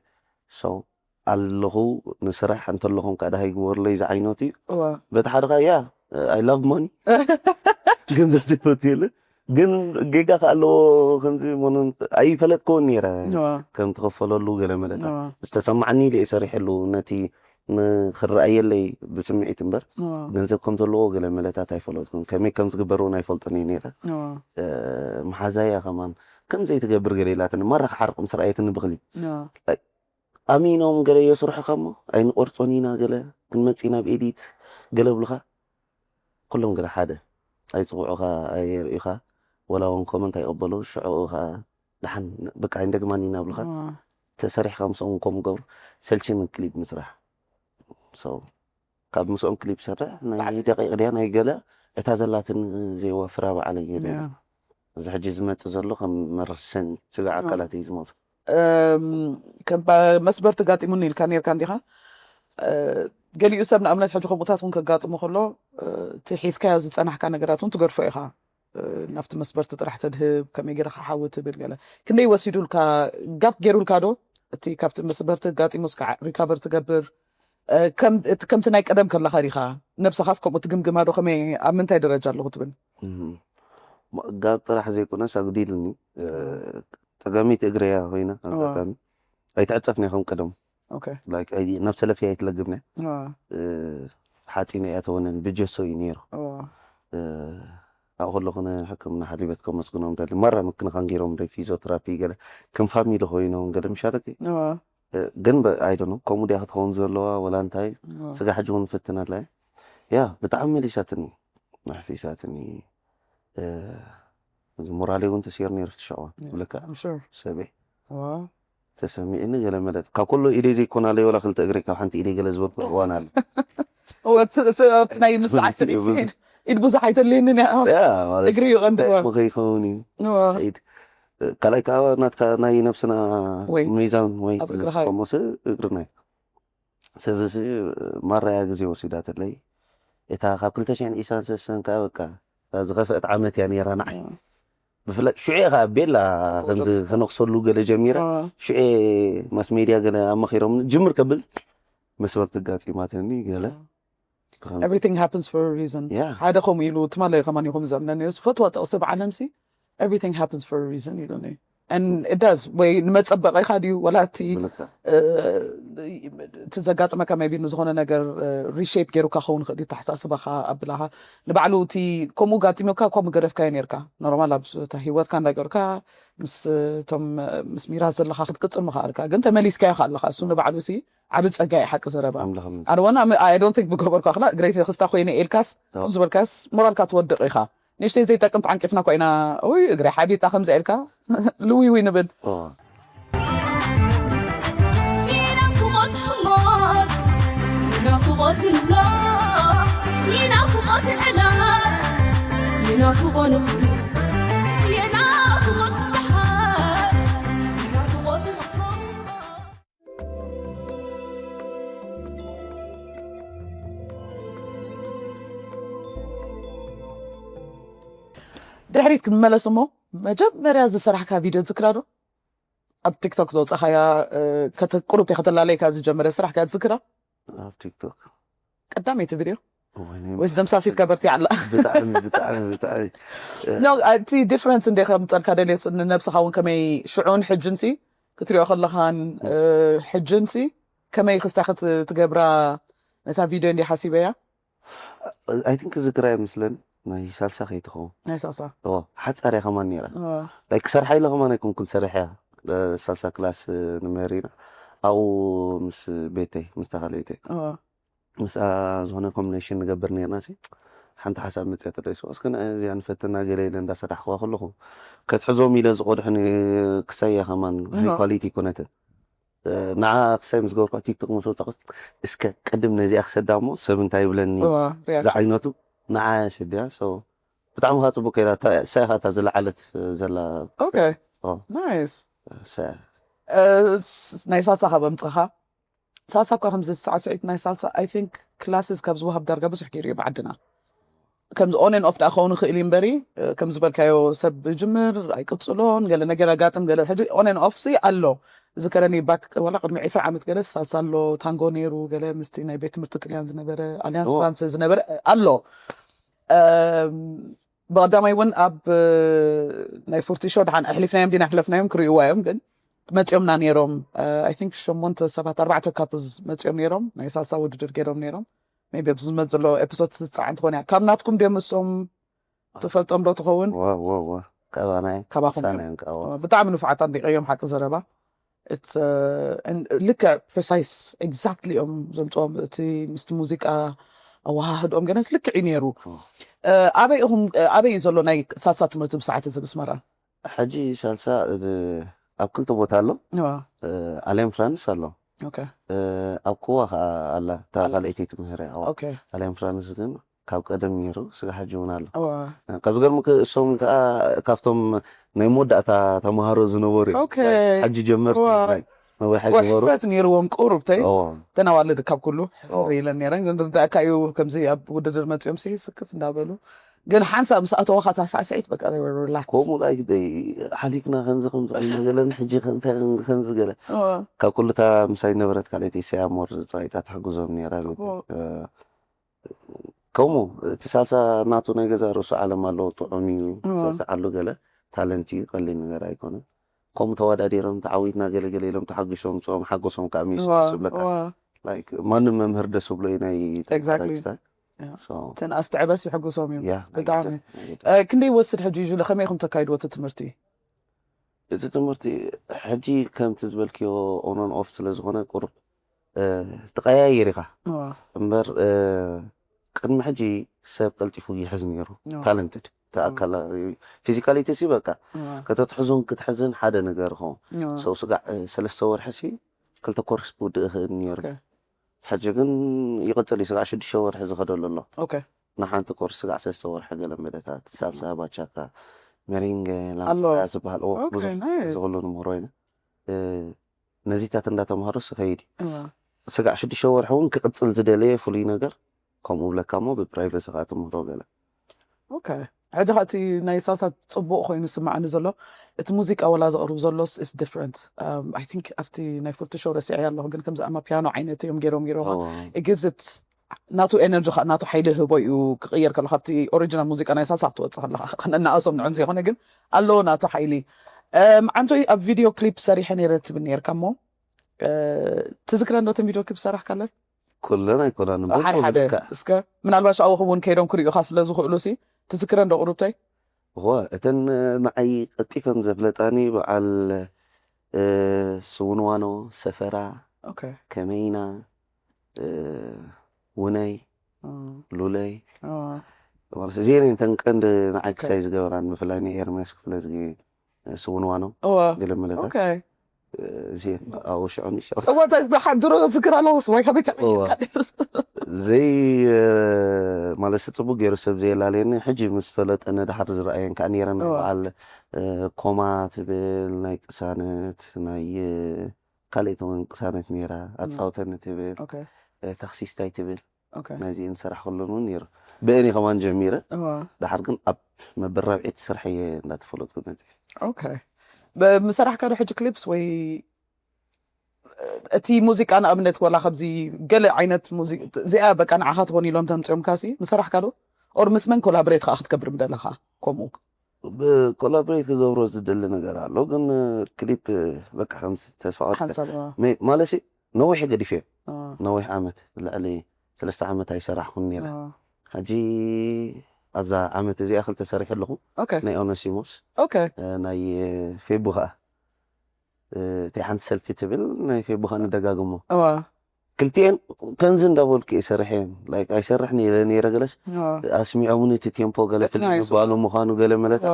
so ኣለኹ ንስራሕ እንተለኹም ከዓ ደሃይ ግበሩለይ ዝዓይነቱ እዩ እዋ በቲ ሓደ ከዓ yeah I love money ገንዘብ ዘይፈቱ የለ ግን ጌጋ ከዓ ኣለዎ ከምዚ መኖን ኣይፈለጥክዎን ነይረ እዋ ከም ትኸፈለሉ ገለ መለታት እዋ ዝተሰማዓኒ ኢለ እየ ሰሪሐሉ ነቲ ንክረኣየለይ ብስምዒት እምበር እዋ ገንዘብ ከም ዘለዎ ገለ መለታት ኣይፈለጥኩን ከመይ ከም ዝግበር እውን ኣይፈልጥን እየ ነይረ እዋ መሓዛያ ከማን ከም ዘይትገብር ገለ ኢላትኒ ማራ ክሓርቕ ምስ ረኣየትኒ ብክሊ እዋ ኣሚኖም ገለ የስርሑኻ እሞ ኣይንቆርፆን ኢና ገለ ክንመፅ ኢና ብኤዲት ገለ ብልኻ ኩሎም ገለ ሓደ ኣይፅውዑኻ ኣየርእዩኻ ወላ እውን ኮመንት ኣይቕበሉ ሽዑ ኸዓ ደሓን በቃ ኣይንደግማን ኢና ብልኻ እዋ ተሰሪሕካ ምስኦም ከም ገብሩ ሰልችኒ ክሊፕ ምስራሕ so ካብ ምስኦም ክሊፕ ሰርሕ ናይ ደቂቕ ድያ ናይ ገለ እታ ዘላትን ዘይወፍራ በዓል እዩ ገለ እዚ ሕጂ ዝመጽእ ዘሎ ከም መረሰን ስጋ ኣካላት እዩ ዝመጽእ ከም መስበር ተጋጢሙኒ ኢልካ ነርካ እንዲኻ ገሊኡ ሰብ ንኣብነት ሕጂ ከምኡታት እውን ከጋጥሞ ከሎ እቲ ሒዝካዮ ዝፀናሕካ ነገራት እውን ትገድፎ ኢኻ ናብቲ መስበርቲ ጥራሕ ተድህብ ከመይ ገይረ ክሓዊ ትብል ገለ ክንደይ ወሲዱልካ ጋፕ ገይሩልካ ዶ እቲ ካብቲ መስበርቲ ኣጋጢሙስ ከዓ ሪካቨር ትገብር ከምቲ ናይ ቀደም ከለኻ ዲኻ ነብስኻስ ከምኡ ትግምግማ ዶ ከመይ ኣብ ምንታይ ደረጃ ኣለኹ ትብል ጋብ ጥራሕ ዘይኮነስ ኣጉዲልኒ ፀገሚት እግረያ ኮይና ኣጋጣሚ ኣይትዕፀፍኒ ከም ቀደም ናብ ሰለፊ ኣይትለግብኒ ሓፂነ እያ ተወነን ብጀሶ እዩ ነይሩ ኣብኡ ከለኹ ንሕክምና ሓሊበት ከመስግኖም ደሊ ማራ ምክንኻን ገይሮም ዶ ፊዚዮትራፒ ገለ ከም ፋሚሊ ኮይኖም ገለ ምሻለኪ ግን ኣይደኖ ከምኡ ዲያ ክትኸውን ዘለዋ ወላ እንታይ ስጋ ሕጂ እውን ፈትነላ ያ ብጣዕሚ መሊሳትኒ ኣሕፊሳትኒ ሞራለይ እውን ተስየር ነይሩ ፍትሻዋ ብለካ ሰበይ ተሰሚዕኒ ገለ መለት ካብ ኩሉ ኢደይ ዘይኮናለይ ወላ ክልተ እግረይ ካብ ሓንቲ ኢደይ ገለ ዝበልኩ እዋን ኣለ ኣብቲ ናይ ምስዓት ስምዒት ኢድ ብዙሕ ኣይተልየንን እያ እግሪ እዩ ቀንዲ ከይኸውን እዩ ካልኣይ ከዓ ናትካ ናይ ነብስና ሚዛን ወይ ዝስከሞስ እግርና እዩ ስለዚ ማራያ ግዜ ወሲዳትለይ እታ ካብ ክልተ ሽሕን ዒስራን ሰለስተን ከዓ በቃ ዝኸፍአት ዓመት እያ ነይራ ንዓይ ብፍላይ ሽዑ ከዓ ቤላ ከምዚ ከነክሰሉ ገለ ጀሚረ ሽዑ ማስ ሜድያ ገለ ኣመኺሮም ጅምር ከብል መስበር ተጋጢማትኒ ገለ everything happens for a reason ሓደ ከምኡ ኢሉ ትማለ ከማን ይኹም ዘምነኒ ዝፈትዋ ጥቕሲ ብዓለም ሲ everything happens for a reason ኢሉኒ and it does ወይ ንመፀበቂኻ ድዩ ወላ እቲ እቲ ዘጋጥመካ maybe ንዝኾነ ነገር reshape ገይሩካ ክኸውን ይኽእል እዩ ተሓሳስባኻ ኣብላኻ ንባዕሉ እቲ ከምኡ ጋጢሙካ እኳ ምገደፍካዮ ነርካ ኖርማል ኣብ ህይወትካ እንዳገርካ ምስ እቶም ምስ ሚራ ዘለኻ ክትቅፅል ምኽኣልካ ግን ተመሊስካዮ ኣለኻ እሱ ንባዕሉ ሲ ዓቢ ጸጋ እዩ ሓቂ ዘረባ ኣነ ወና I don't think ብገበርኳ ክላ እግረይ ተክስታ ኮይነ ኤልካስ ከም ዝበልካስ ሞራልካ ትወድቕ ኢኻ ንእሽተይ ዘይጠቅም ተዓንቂፍና እኳ ኢና ይ እግረይ ሓቢጣ ከምዚ ኢልካ ልውይውይ ንብል ይናፍቆት ይላ ይናፍቆት ዕላ ይናፍቆ ንኹን ይናፍቆት ሰሓር ይናፍቆት ድሕሪት ክንመለስ እሞ መጀመርያ ዝሰራሕካ ቪድዮ ዝክራ ዶ ኣብ ቲክቶክ ዘውፃኻያ ቁሩብ ከተላለይካ ዝጀመረ ስራሕካ ዝክራ ኣብ ቲክቶክ ቀዳመይቲ ቪድዮ ወይስ ደምሳሲት ከበርቲ ኣላ ብጣዕሚ ብጣዕሚ ብጣዕሚ no እቲ ዲፍረንስ እንደ ከምፀልካ ደልየ ንነብስኻ እውን ከመይ ሽዑን ሕጅንሲ ክትሪኦ ከለኻን ሕጅንሲ ከመይ ክስታ ክትገብራ ነታ ቪድዮ እንዲ ሓሲበያ I think ዝክራ ይመስለኒ ናይ ሳልሳ ከይትኸውን ናይ ሳልሳ ሓፃር እያ ከማን ነይራ like ክሰርሓ ኢለ ከማን ኣይኮንኩን ሰሪሐ እያ ሳልሳ ክላስ ንምህር ኢና ኣብኡ ምስ ቤተይ ምስ ተኻለይተይ ምስኣ ዝኾነ ኮምቢኔሽን ንገብር ነርና ሲ ሓንቲ ሓሳብ መፅያት ኣለይ ሶ እስከ እዚኣ ንፈትና ገለ ኢለ እንዳሰራሕክዋ ከለኹ ከትሕዞም ኢለ ዝቆድሕኒ ክሳያ ከማን ሃይ ኳሊቲ ይኮነትን ንዓ ክሳይ ምስ ገበርኳ ቲክቶክ ምስ ወፃኹ እስከ ቅድም ነዚኣ ክሰዳ እሞ ሰብ እንታይ ይብለኒ ዝዓይነቱ ንዓ ሰድያ ብጣዕሚ ካ ፅቡቅ ከይዳ እሳ ኢካ እታ ዝለዓለት ዘላ ናይስ ናይ ሳልሳ ካብ ኣምፅኻ ሳልሳ እኳ ከምዚ ሳዕስዒት ናይ ሳልሳ I think classes ካብ ዝወሃብ ዳርጋ ብዙሕ ገይሩ እዩ ብዓድና ከምዚ on and off ደኣ ክኸውን ይኽእል እዩ እምበሪ ከም ዝበልካዮ ሰብ ጅምር ኣይቅፅሎን ገለ ነገር ኣጋጥም ገለ ሕጂ on and off ሲ ኣሎ ዝከረኒ ባክ ዋላ ቅድሚ ዕስራ ዓመት ገለ ሳልሳ ኣሎ ታንጎ ነይሩ ገለ ምስቲ ናይ ቤት ትምህርቲ ጥልያን ዝነበረ ኣሊያንስ ፍራንስ ዝነበረ ኣሎ ብቐዳማይ እውን ኣብ ናይ ፉርቲ ሾ ድሓን ኣሕሊፍናዮም ዲና ኣሕለፍናዮም ክርእይዋ እዮም ግን መፂኦምና ነይሮም I think ሸሞንተ ሰባት ኣርባዕተ couples መፂኦም ነይሮም ናይ ሳልሳ ውድድር ገይሮም ነይሮም maybe ኣብዚ ዝመፅ ዘሎ episode ትፅዓን ትኾን እያ ካብ ናትኩም ድዮም እሶም ትፈልጦም ዶ ትኸውን ካባናይ ካባኹም ብጣዕሚ ንፉዓት ኣድኒቀዮም ሓቂ ዘረባ ልክዕ precise exactly እዮም ዘምፅኦም እቲ ምስቲ ሙዚቃ ኣወሃህድኦም ገነስ ልክዕ እዩ ነይሩ ኣበይ ኢኹም ኣበይ እዩ ዘሎ ናይ ሳልሳ ትምህርቲ ብሰዓት እዚ ብስመራ ሕጂ ሳልሳ ኣብ ክልተ ቦታ ኣሎ ኣልያን ፍራንስ ኣሎ ኦኬ። ኣብ ኮዋ ከዓ ኣላ እታ ካልኣይቲ ትምህር እያ። ኣልያን ፍራንስ ግን ካብ ቀደም ነይሩ፣ ስጋ ሕጂ እውን ኣሎ። ካብ ዝገርምክ እሶም ከዓ ካብቶም ናይ መወዳእታ ተምሃሮ ዝነበሩ እዮም። ሕጂ ጀመርቲ ነዊሕ ዝነበሩ ሕፍረት ነይርዎም። ቁሩብተይ ተናዋልድ ካብ ኩሉ ሕፍር ኢለን ነይረን። ግን ርዳእካ እዩ ከምዚ ኣብ ውድድር መፅኦም ሲ ስክፍ እንዳበሉ ግን ሓንሳብ ምስ ኣተወኻ እታ ሳዕስዒት በቃ ሪላክስ። ከምኡ ላይ ሓሊፍና ከምዚ ከምዚ ገለን ሕጂ እንታይ ከምዚ ገለ ካብ ኩሉ እታ ምሳይ ነበረት ካልኣይቲ ሰያ ሞር ፀዋይታ ትሕግዞም ነይራ። ከምኡ እቲ ሳልሳ ናቱ ናይ ገዛ ርእሱ ዓለም ኣለዎ። ጥዑም እዩ። ዝስዕዓሉ ገለ ታለንት እዩ። ቀሊል ነገር ኣይኮነ። ከምኡ ተወዳዲሮም ተዓዊትና ገለገለ ኢሎም ተሓጒሶም ምፅኦም ሓጎሶም ከዓ ሚስ ዝብለካ ማንም መምህር ደስ ብሎ እዩ ናይ ተን ኣስተዕበስ ይሕጉሶም እዩ። ብጣዕሚ ክንደይ ይወስድ ሕጂ እዩ ከመይ ኢኹም ተካይድዎ እቲ ትምህርቲ? እቲ ትምህርቲ ሕጂ ከምቲ ዝበልክዮ ኦኖን ኦፍ ስለ ዝኾነ ቁሩብ ትቀያይር ኢኻ እምበር ቅድሚ ሕጂ ሰብ ቀልጢፉ ይሕዝ ነይሩ። ታለንትድ ተኣካላ ፊዚካሊቲ ሲ በቃ ከተትሕዙን ክትሕዝን ሓደ ነገር ኸውን ሰው ስጋዕ ሰለስተ ወርሒ ሲ ክልተ ኮርስ ክውድእ ይኽእል ነይሩ። ሕጂ ግን ይቕፅል እዩ። ስጋዕ ሽዱሽተ ወርሒ ዝኸደሉ ኣሎ። ንሓንቲ ኮርስ ስጋዕ ሰለስተ ወርሒ ገለ መደታት ሳልሳ ባቻታ መሪንገ ላምያ ዝበሃል ዝኽሉ ንምህሮ ኢና። ነዚታት እንዳተምሃሩ ስኸይድ እዩ። ስጋዕ ሽዱሽተ ወርሒ እውን ክቕፅል ዝደለየ ፍሉይ ነገር ከምኡ ብለካ እሞ ብፕራይቨሲ ከዓ ትምህሮ ገለ ኦኬ። ሕጂ ከ እቲ ናይ ሳልሳ ፅቡቕ ኮይኑ ዝስማዓኒ ዘሎ እቲ ሙዚቃ ወላ ዘቕርብ ዘሎስ is different. I think ኣብቲ ናይ ፉርቲ ሾው ረሲዐ ኣለኹ ግን ከምዚ ኣማ ፒያኖ ዓይነት እዮም ገይሮም ገይሮኻ it gives it ናቱ ኤነርጂ ናቱ ሓይሊ ህቦ እዩ ክቕየር ከሎ ካብቲ ኦሪጂናል ሙዚቃ ናይ ሳልሳ ክትወፅእ ከለኻ ከነናእሶም ንዕም ዘይኮነ ግን ኣለዎ ናቱ ሓይሊ። መዓንቶይ ኣብ ቪድዮ ክሊፕ ሰሪሐ ነይረ ትብል ነይርካ እሞ ትዝክረ ዶ ተን ቪድዮ ክሊፕ ሰራሕካለን? ኩለን ኣይኮናን ሓደ ሓደ እስከ ምናልባት ኣብኡ እውን ከይዶም ክሪኡኻ ስለ ዝኽእሉ ሲ ትዝክረ እንዶ ቁሩብተይ? እዋ እተን ንዓይ ቀልጢፈን ዘፍለጣኒ በዓል ስውንዋኖ፣ ሰፈራ፣ ከመይና፣ ውነይ፣ ሉለይ ማለት እዚአን እተን ቀንዲ ንዓይ ክሳይ ዝገበራን ብፍላይ ናይ ኤርምያስ ክፍለዝጊ ስውንዋኖ ገለ መለታት እዚአን ኣብኡ ሽዑ ንሻው እዋ እንታይ ድሮ ፍክር ኣለዎ ስማይ ካበይ ተቐይርካ ዘይ ማለት ጽቡቅ ገይሩ ሰብ ዘየላለየኒ ሕጂ ምስ ፈለጠኒ ድሓር ዝረኣየን ከዓ ነይረን በዓል ኮማ ትብል ናይ ቅሳነት ናይ ካልኣይቲ እውን ቅሳነት ነይራ ኣጻውተኒ ትብል ተኽሲስታይ ትብል ናይዚአን ዝሰራሕኩለን እውን ነይሩ ብእኔ ከማን ጀሚረ ድሓር ግን ኣብ መበል ራብዒቲ ስራሕ እየ እንዳተፈለጥኩ መፅእ ምሰራሕካ ዶ ሕጂ ክሊፕስ ወይ እቲ ሙዚቃ ንኣብነት ወላ ከዚ ገለ ዓይነት ሙዚቃ እዚኣ በቃ ንዓኻ ትኾን ኢሎም ተምፅኦም ካሲ ምሰራሕካ ዶ ኦር ምስ መን ኮላብሬት ከዓ ክትገብር ምደለኻ ከምኡ ብኮላብሬት ክገብሮ ዝደሊ ነገር ኣሎ ግን ክሊፕ በቃ ከም ተስፋ ማለት ነዊሕ ገዲፍ እዮም ነዊሕ ዓመት ልዕሊ ሰለስተ ዓመት ኣይሰራሕኩን ነይረ ሕጂ ኣብዛ ዓመት እዚኣ ክልተ ሰሪሐ ኣለኹ ናይ ኦነሲሞስ ናይ ፌቡ ከዓ እቲ ሓንቲ ሰልፊ ትብል ናይ ፌቡ ከዓ ንደጋግሞ ክልቲኤን ከምዚ እንዳበልኩ እየ ሰሪሐን ኣይሰርሕን ኢለ ነይረ ገለስ ኣስሚዖምኒ እቲ ቴምፖ ገለ ፍልይ ምባሉ ምዃኑ ገለ መለታ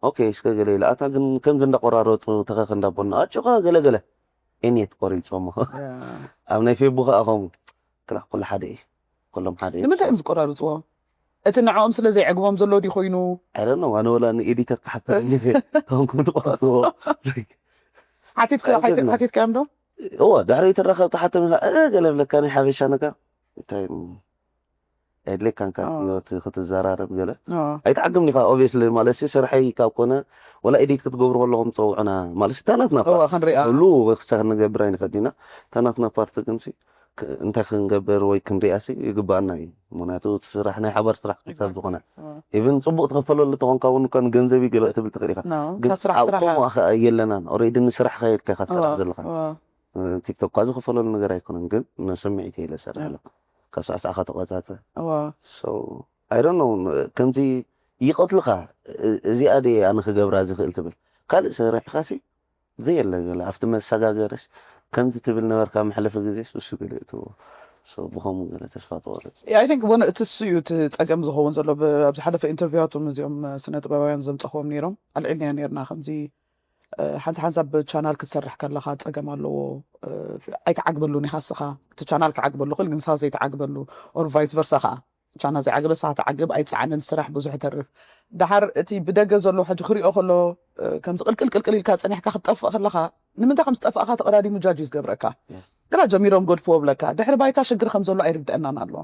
ኦኬ እስከ ገለ ኢለ ኣታ ግን ከምዚ እንዳቆራረፁ ተኸኽ እንዳቦና ኣጭኻ ገለ ገለ እኔት ቆሪፆሞ ኣብ ናይ ፌቡ ከዓ ከምኡ ክላ ኩሉ ሓደ እዩ ኩሎም ሓደ እዩ ንምንታይ እዮም ዝቆራርፅዎ እቲ ንዕኦም ስለ ዘይዕግቦም ዘሎ ድዩ ኮይኑ I don't know ኣነ ወላ ንኤዲተር ክሓተኒ ተንኩም ትቆርፅዎ ሓቲትካ ሓቲትካዮም ዶ እወ ድሕሪ ተረኸብ ተሓተሚ ገለ ብለካ ናይ ሓበሻ ነገር እንታይ የድልየካን ካብ ህይወት ክትዘራረብ ገለ ኣይትዓግም ዲኻ obviously ማለት ሲ ስርሐይ ካብ ኮነ ወላ ኤዲት ክትገብሩ ከለኹም ፀውዑና ማለት ሲ ታናትና ክንሪኣ ሉ ክሳ ክንገብር ኣይንኸድ ኢና ታናትና ፓርቲ ግን ሲ እንታይ ክንገብር ወይ ክንሪኣ ሲ ይግባኣና እዩ ምክንያቱ እቲ ስራሕ ናይ ሓባር ስራሕ ክሳብ ዝኾነ even ፅቡቅ ትኸፈለሉ ተኾንካ እውን እኳ ንገንዘብ ይገበእ ትብል ትኽእል ኢኻ ግን ኣብ ከምኡ ከዓ የለናን already ንስራሕ ከየድካ ኢኻ ትሰርሕ ዘለኻ ቲክቶክ ኳ ዝኽፈለሉ ነገር ኣይኮነን ግን ንስምዒት ኢለ ሰርሕ ኣለኹ ካብ ሳዕሳዕኻ ተቆፃፀ I don't know ከምዚ ይቐትልኻ እዚኣ ደ ኣነ ክገብራ ዝኽእል ትብል ካልእ ሰሪሕኻ ሲ ዘየለ ገለ ኣብቲ መሰጋገርስ ከምዚ ትብል ነበርካ መሕለፊ ግዜ እሱ ገለ እትዎ ብኸምኡ ገለ ተስፋ ትቆርፅ I think one እቲ እሱ እዩ እቲ ፀገም ዝኸውን ዘሎ ኣብ ዝሓለፈ ኢንተርቪዋቶም እዚኦም ስነ ጥበባውያን ዘምፀኽዎም ነይሮም ኣልዒልናዮ ነይርና ከምዚ ሓንሳ ሓንሳ ብቻናል ክትሰርሕ ከለኻ ጸገም ኣለዎ። ኣይትዓግበሉን ኢኻ እስኻ፣ እቲ ቻናል ክዓግበሉ ክእል ግን ንስኻ ዘይትዓግበሉ፣ or vice versa ከዓ ቻና ዘይዓግበ ንስኻ ትዓግብ፣ ኣይትጸዓንን፣ ስራሕ ብዙሕ ተርፍ። ደሓር እቲ ብደገ ዘሎ ሕጂ ክሪኦ ከሎ ከምዚ ቅልቅል ቅልቅል ኢልካ ጸኒሕካ ክትጠፍእ ከለኻ፣ ንምንታይ ከም ዝጠፋእካ ተቐዳዲሙ ጃጅ እዩ ዝገብረካ። ግና ጀሚሮም ገድፍዎ ብለካ፣ ድሕሪ ባይታ ሽግር ከም ዘሎ ኣይርድአናን ኣሎ።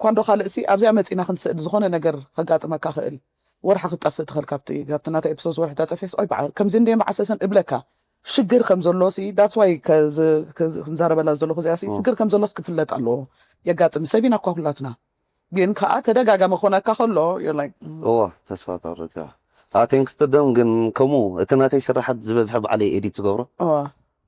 ኳንዶ ካልእሲ ኣብዚኣ መጺና ክንስእል ዝኾነ ነገር ከጋጥመካ ክእል። ወርሒ ክትጠፍእ ትኽእል ካብቲ ካብቲ ናተይ ኤፒሶድ ወርሒ ተጠፊስ ኦይ በዓል ከምዚ እንደ መዓሰሰን እብለካ ሽግር ከም ዘሎ ሲ that's why ክንዛረበላ ዘለኹ እዚኣ ሲ ሽግር ከም ዘሎስ ክፍለጥ ኣለዎ። የጋጥም ሰብ ኢና እኳ ኩላትና። ግን ከዓ ተደጋጋሚ ክኾነካ ከሎ you're like እዋ ተስፋ ተቆርጥ። Thanks to them ግን ከምኡ እቲ ናተይ ስራሓት ዝበዝሐ ባዕለይ ኤዲት ዝገብሮ።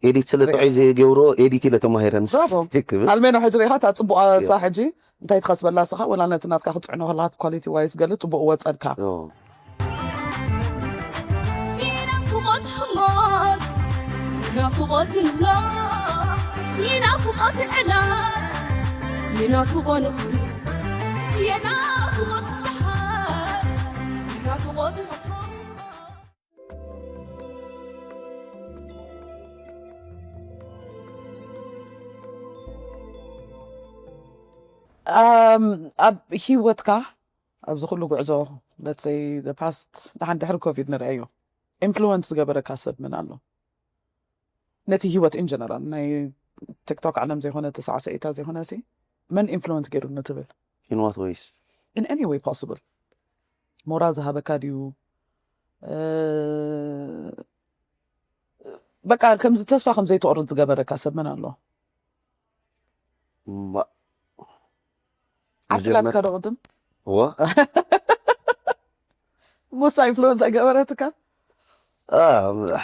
ኤዲት ስለ ጥዑይ ዘይገብሮ ኤዲት ኢለ ተማሂረ ንስ ብራቮ። ክብል ኣልሜኖ ሕጂ ሪኢኻ እታ ፅቡቕ ኣሳ ሕጂ እንታይ ትኸስበላ ስኻ ወላ ነቲ ናትካ ክትፅዕኖ ከለኻ ኳሊቲ ዋይስ ገለ ፅቡቕ ወፀልካ። ይናፍቆት ሕሞት ይናፍቆት እምባ ይናፍቆት ዕላል ይናፍቆ ንኹስ የናፍቆት ሰሓር ይናፍቆት ሆሶ ኣም፣ ኣብ ሂወትካ ኣብዚ ኩሉ ጉዕዞ let's say the past ደሓን ድሕሪ ኮቪድ ንርአዮ ኢንፍሉወንስ ዝገበረካ ሰብ ምን ኣሎ? ነቲ ሂወት in general ናይ ቲክቶክ ዓለም ዘይኮነ እቲ ሳዕስዒታ ዘይኮነ ሲ መን ኢንፍሉወንስ ገይሩ ንትብል In what ways? In any way possible ሞራል ዝሃበካ ድዩ? እ፣ በቃ ከምዚ ተስፋ ከም ዘይትቆርጥ ዝገበረካ ሰብ መን ኣሎ? እምባእ ዓዲ ናትካ ዶ ቅድም እዋ ሙሳ ኢንፍሉወንስ ኣይገበረትካ? አ፣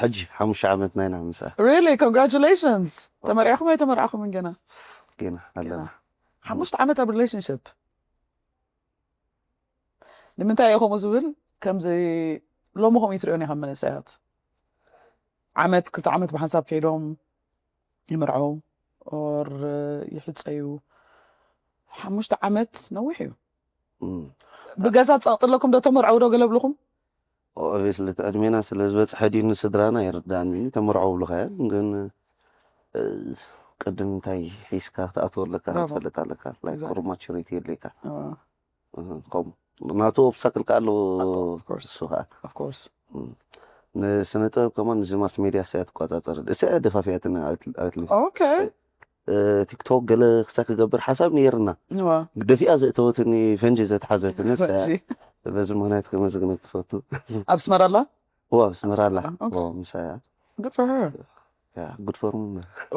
ሕጂ ሓሙሽተ ዓመት ናይና ምሳ Really? Congratulations። ተመርዕኹም ኣይተመርዕኹምን ገና? ገና ኣለና። ሓሙሽተ ዓመት ኣብ ሪሌሽንሽፕ ንምንታይ እየ ከምኡ ዝብል? ከምዚ ሎሚ ከምኡ ይትሪኦን ኢኻ መንእሰያት ዓመት ክልተ ዓመት ብሓንሳብ ከይዶም ይምርዐው or ይሕፀዩ። ሓሙሽተ ዓመት ነዊሕ እዩ። እም። ብገዛ ጸቕጥለኩም ዶ ተመርዐው ዶ ገለ ብልኹም? ኦብቪየስሊ እቲ ዕድሜና ስለ ዝበፅሐ ድዩ ንስድራና ይርዳእኒ። ተመርዐው ብልኻዮ ግን እ፣ ቅድም እንታይ ሒዝካ ክትኣትዎ ኣለካ ብራቮ። ክትፈልጥ ኣለካ። ላይክ Exactly. ቁሩብ ማቹሪቲ የድልየካ። ኣዎ። እህ፣ ከምኡ ናቱ ኦብስታክል ከኣ ኣለዎ። ኣለዎ፣ of course. እሱ ከኣ Of course. እም። ንስነ ጥበብ ከማን ንዚ ማስ ሜድያ እሳያ ትቆጻጸር እሳያ ደፋፊያትና። ኣትሊስት Okay. ቲክቶክ ገለ ክሳ ክገብር ሓሳብ ነይርና። እዋ። ደፊኣ ዘእተወትኒ ፈንጂ ዘትሓዘትኒ እሳያ። ፈንጂ። በዚ ምክንያት ከመስግነክ ትፈቱ። ኣብ ኣስመራ ኣላ? እዋ ኣብ ኣስመራ ኣላ። ኣስመራ፣ okay. እዋ ምሳያ። Good for her. ያ ጉድ ፎርም።